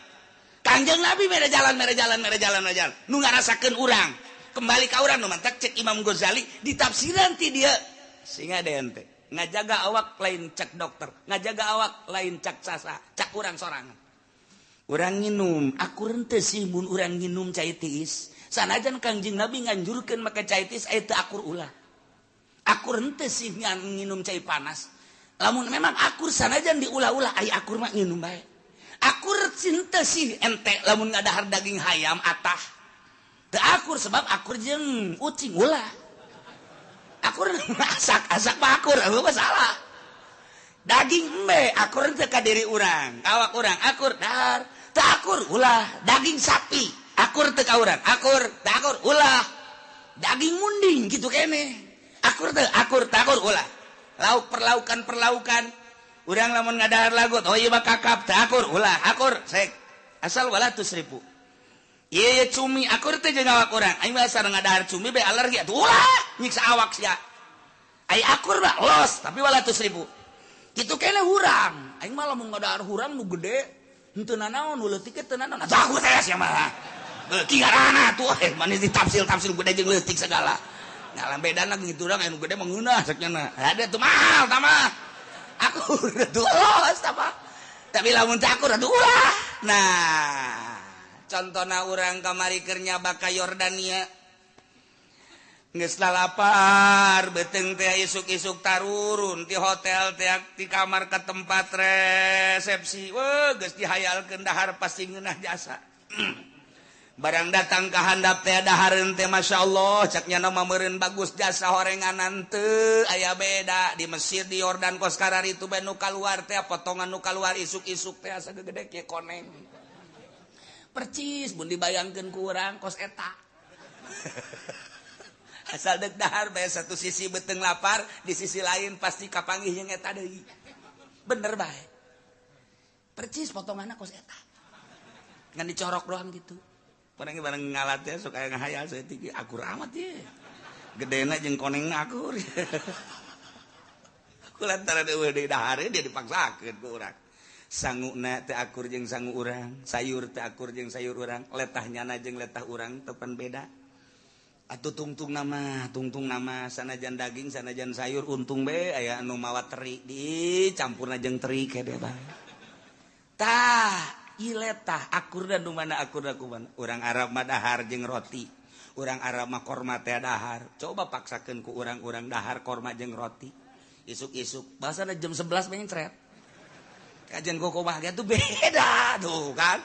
Kangjeng Nabi mere jalan, mere jalan, mere jalan, mere jalan. Nu ngarasakeun urang. Kembali ka urang nu mantak cek Imam Ghazali ditafsiran ti dia. Sehingga ente ngajaga awak lain cek dokter, ngajaga awak lain cek sasa, cek urang sorangan. Urang nginum, akur henteu sih mun urang nginum cai tiis. Sanajan Kangjeng Nabi nganjurkeun make cai tiis aya teu akur ulah. Akur henteu sih nginum cai panas. Lamun memang akur sanajan diulah-ulah aya akur mah nginum bae. Akur henteu sih ente lamun ngadahar daging hayam atah. Teu akur sebab akur jeung ucing ulah. Akur asak-asak mah akur, eueuh masalah. Daging embe akur teu ka diri urang, awak urang akur dahar. Teu akur ulah. Daging sapi akur teu ka urang, akur, teu akur ulah. Daging munding kitu keneh. Akur teu akur, teu akur ulah. Lauk perlaukan-perlaukan urang lamun ngadahar lagut, oh ieu mah kakap, teu akur ulah, akur sek. Asal wala tusrifu. Ieu ye cumi akur teu jeung awak urang. Aing mah asal ngadahar cumi be alergi atuh ulah, nyiksa awak sia. Ai akur mah los, tapi wala tusrifu. Kitu keneh hurang. Aing mah lamun ngadahar hurang nu gede henteu nanaon, nu leutik teu nanaon. Atuh aku teh sia mah. Beuki ngaranna atuh manis ditafsil-tafsil gede jeung leutik segala. Nah, bedana gitu urang anu gede mah ngeunah cek nya. Ada tuh mahal tah mah. Akur atuh los tah mah. Tapi lamun teu akur atuh ulah. Nah, contohna urang kamari keur nyaba ka Yordania. Geus lalapar beuteung teh isuk-isuk tarurun ti hotel teh ti kamar ka tempat resepsi. Weuh geus dihayalkeun dahar pasti ngeunah jasa. Barang datang ka handap teh dahareun teh masyaallah cak nya mah meureun bagus jasa horenganan teu aya beda di Mesir di Yordan kos kararitu bae nu kaluar teh potongan nu kaluar isuk-isuk teh asa gegede kieu koneng. Percis mun dibayangkeun ku urang kos eta. Asal deuk dahar bae satu sisi beuteung lapar, di sisi lain pasti kapanggih jeung eta deui. Bener bae. Percis potonganna kos eta. Ngan dicorok doang gitu. Barang barang ngalat ya sok aya ngahayal saeutik akur amat ye. Gedena jeung konengna akur. Kulantaran eueuh deui dahar dia dipaksakeun ku urang. Sanguna teu akur jeung sangu urang, sayur teu akur jeung sayur urang, letah nyana jeung letah urang tepan beda. Atuh tungtung nama sanajan daging sanajan sayur untung be aya anu mawa teri dicampurna jeung teri kede bae. Tah iletah akur dan mana akur dan kumana. Urang Arab mah dahar jeung roti, urang Arab mah korma teh dahar. Coba paksakeun ku urang-urang dahar korma jeung roti. Isuk-isuk bahasana jam 11 mencret. Kajian koko mah tuh beda tuh kan.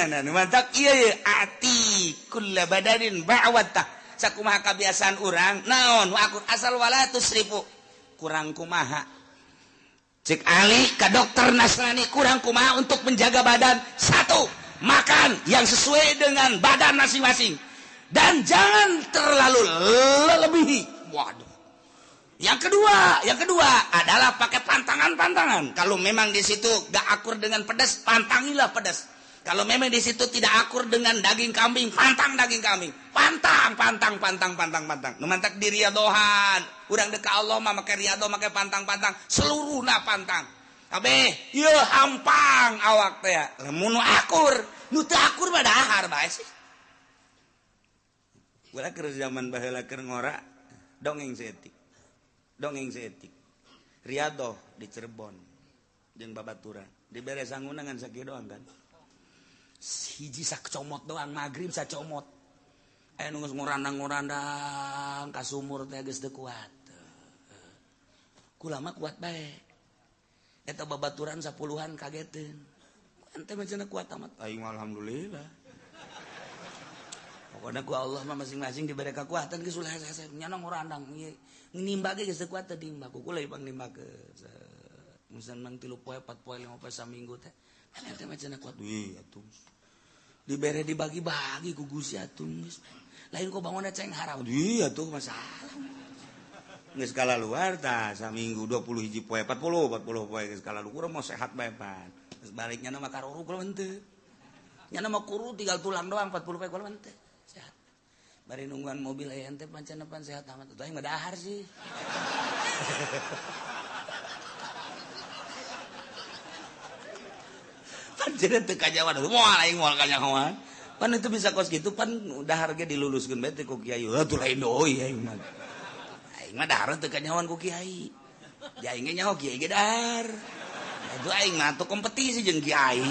Nah mantap ieu ye ati kulla badanin ba'watah. Sakumaha kabiasaan urang naon akur asal wala tusrifu. Kurang kumaha. Cek Ali ke dokter Nasrani kurang kumaha untuk menjaga badan. Satu, makan yang sesuai dengan badan masing-masing dan jangan terlalu lebihi. Waduh. Yang kedua adalah pakai pantangan-pantangan. Kalau memang di situ gak akur dengan pedas, pantangilah pedas. Kalau memang di situ tidak akur dengan daging kambing, pantang daging kambing. Pantang, pantang, pantang, pantang, pantang. Nu mantak di riadohan. Urang deka Allah mah make riado, make pantang-pantang, seluruhna pantang. Kabeh, ieu hampang awak teh. Lamun nu akur, nu teu akur mah dahar bae sih. Ulah keur zaman baheula keur ngora, dongeng saeutik. Dongeng saeutik. Riadoh di Cirebon jeung babaturan. Dibere sanguna ngan sakieu doang kan. Hiji sacomot doang magrib sacomot. Aya nu geus ngorandang-ngorandang ka sumur teh geus teu kuat. Kula mah kuat bae. Eta babaturan 10-an kageteun. Ente mah cenah kuat amat. Aing alhamdulillah. Pokoknya ku Allah mah masing-masing diberi kekuatan geus ulah hese-hese nyana ngorandang nimba ge geus kuat teh nimba ku kula ipang nimba ke. Musan mang 3 poe 4 poe 5 poe saminggu teh. Ente mah cenah kuat. Wih atuh. Dibere dibagi-bagi ku Gusti atuh geus. Lain kok bangunna ceng haram. Wih atuh masalah. Geus kalaluar tah saminggu 20 hiji poe 40 poe geus kalaluar urang mau sehat bae pan. Geus baliknya mah karuru kula henteu. Nyana mah kuru tinggal tulang doang 40 poe kula henteu. Sehat. Bari nungguan mobil aya ente pancen pan sehat amat. Atuh aing mah dahar sih. Pancen teu kajawan moal aing moal kanyahoan. Pan itu bisa kos kitu pan dahar ge diluluskeun bae teh ku kiai. Atuh lain deui aing mah. Aing mah dahar teu kanyahoan ku kiai. Di aing ge nyaho kiai ge dahar. Atuh aing mah atuh kompetisi jeung kiai.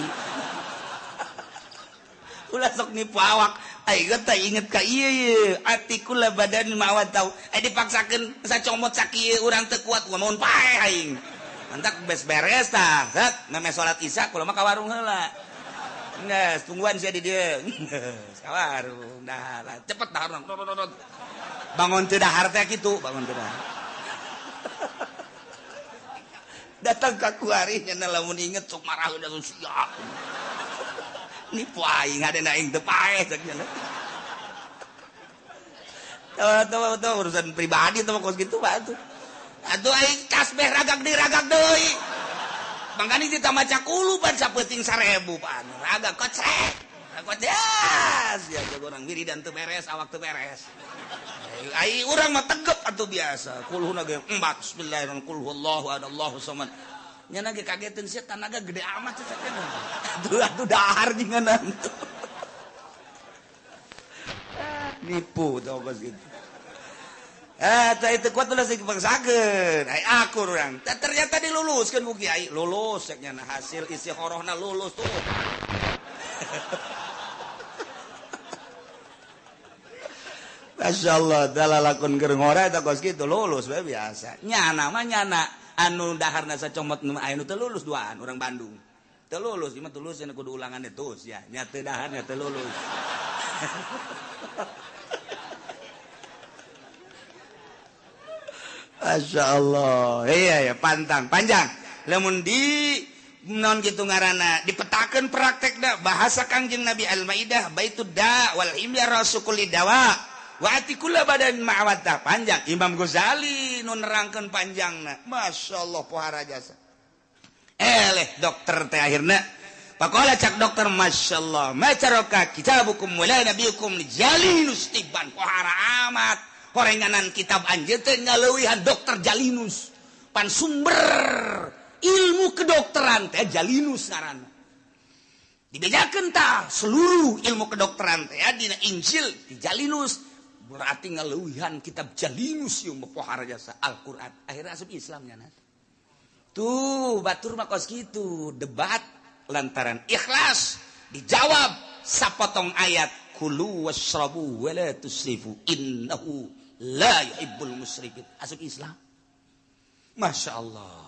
Ulah sok nipu awak. Aing teh inget ka ieu ye, atikul badan mawat tau. Dipaksakeun sacomot sakieu urang teu kuat mun paeh aing. Mantak beres beres tah. Set meme salat isya kula mah ka warung heula. Geus tungguan sia di dieu. Geus ka warung dahar. Cepet dahar. Bangun teu dahar teh kitu, bangun teu dahar. Datang ka kuari nya lamun inget sok marah udah siap. Nipu aing ada aing teu paeh cek nya. Tuh urusan pribadi tuh kos kitu mah atuh. Atuh aing tasbih ragak deui ragak deui. Mangkani ditambah cakulu pan sapeuting 1000 pan. Ragak kocek. Kocek. Ya jago urang wiridan teu beres, awak teu beres. Ai urang mah tegep atuh biasa. Kulhuna ge 4 bismillahirrahmanirrahim. Qul huwallahu ahad, Allahu samad. Nyana ge kageteun sia tanaga gede amat sia teh. Atuh atuh dahar jeung tuh. Nipu tau kos kitu. Tah itu kuat ulah sing dipaksakeun. Ai akur urang. Ternyata diluluskeun ku kiai. Lulus cek nyana hasil isi horohna lulus tuh. Masya Allah, dalalakon keur ngora eta kos kitu lulus we biasa. Nyana mah nyana anu daharna sacomot nu aya nu teu lulus duaan urang Bandung. Teu lulus, ieu mah tulus cenah kudu ulangan terus ya. Nya teu daharna teu lulus. Masya Allah. Iya ya, pantang panjang. Lamun di non kitu ngaranna dipetakeun praktekna bahasa Kangjeng Nabi Al-Maidah baitud da wal imya rasukuli dawa wa atikula badan ma'awata panjang. Imam Ghazali nu nerangkeun panjangna. Masya Allah pohara jasa. Eleh dokter teh akhirna pakola cak dokter Masya Allah macaroka kitabukum wala nabiyukum jalinus tiban pohara amat horenganan kitab anjeun teh ngaleuwihan dokter Jalinus pan sumber ilmu kedokteran teh Jalinus ngaranna dibejakeun tah seluruh ilmu kedokteran teh dina Injil di Jalinus berarti ngaleuwihan kitab Jalinus ieu mah pohara jasa Al-Qur'an akhirna asup Islam nya. Tuh batur mah kos kitu debat lantaran ikhlas dijawab sapotong ayat kulu wasrabu wala tusrifu innahu la yuhibbul musrifin asup Islam. Masya Allah.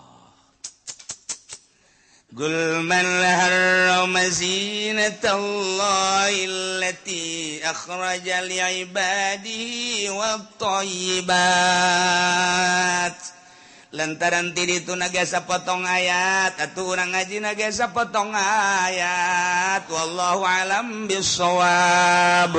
Qul man harrama zinatallahi allati akhraja li'ibadihi wat-thayyibat. Lantaran ti ditu nagasa potong ayat atuh urang ngaji nagasa potong ayat wallahu alam bissawab.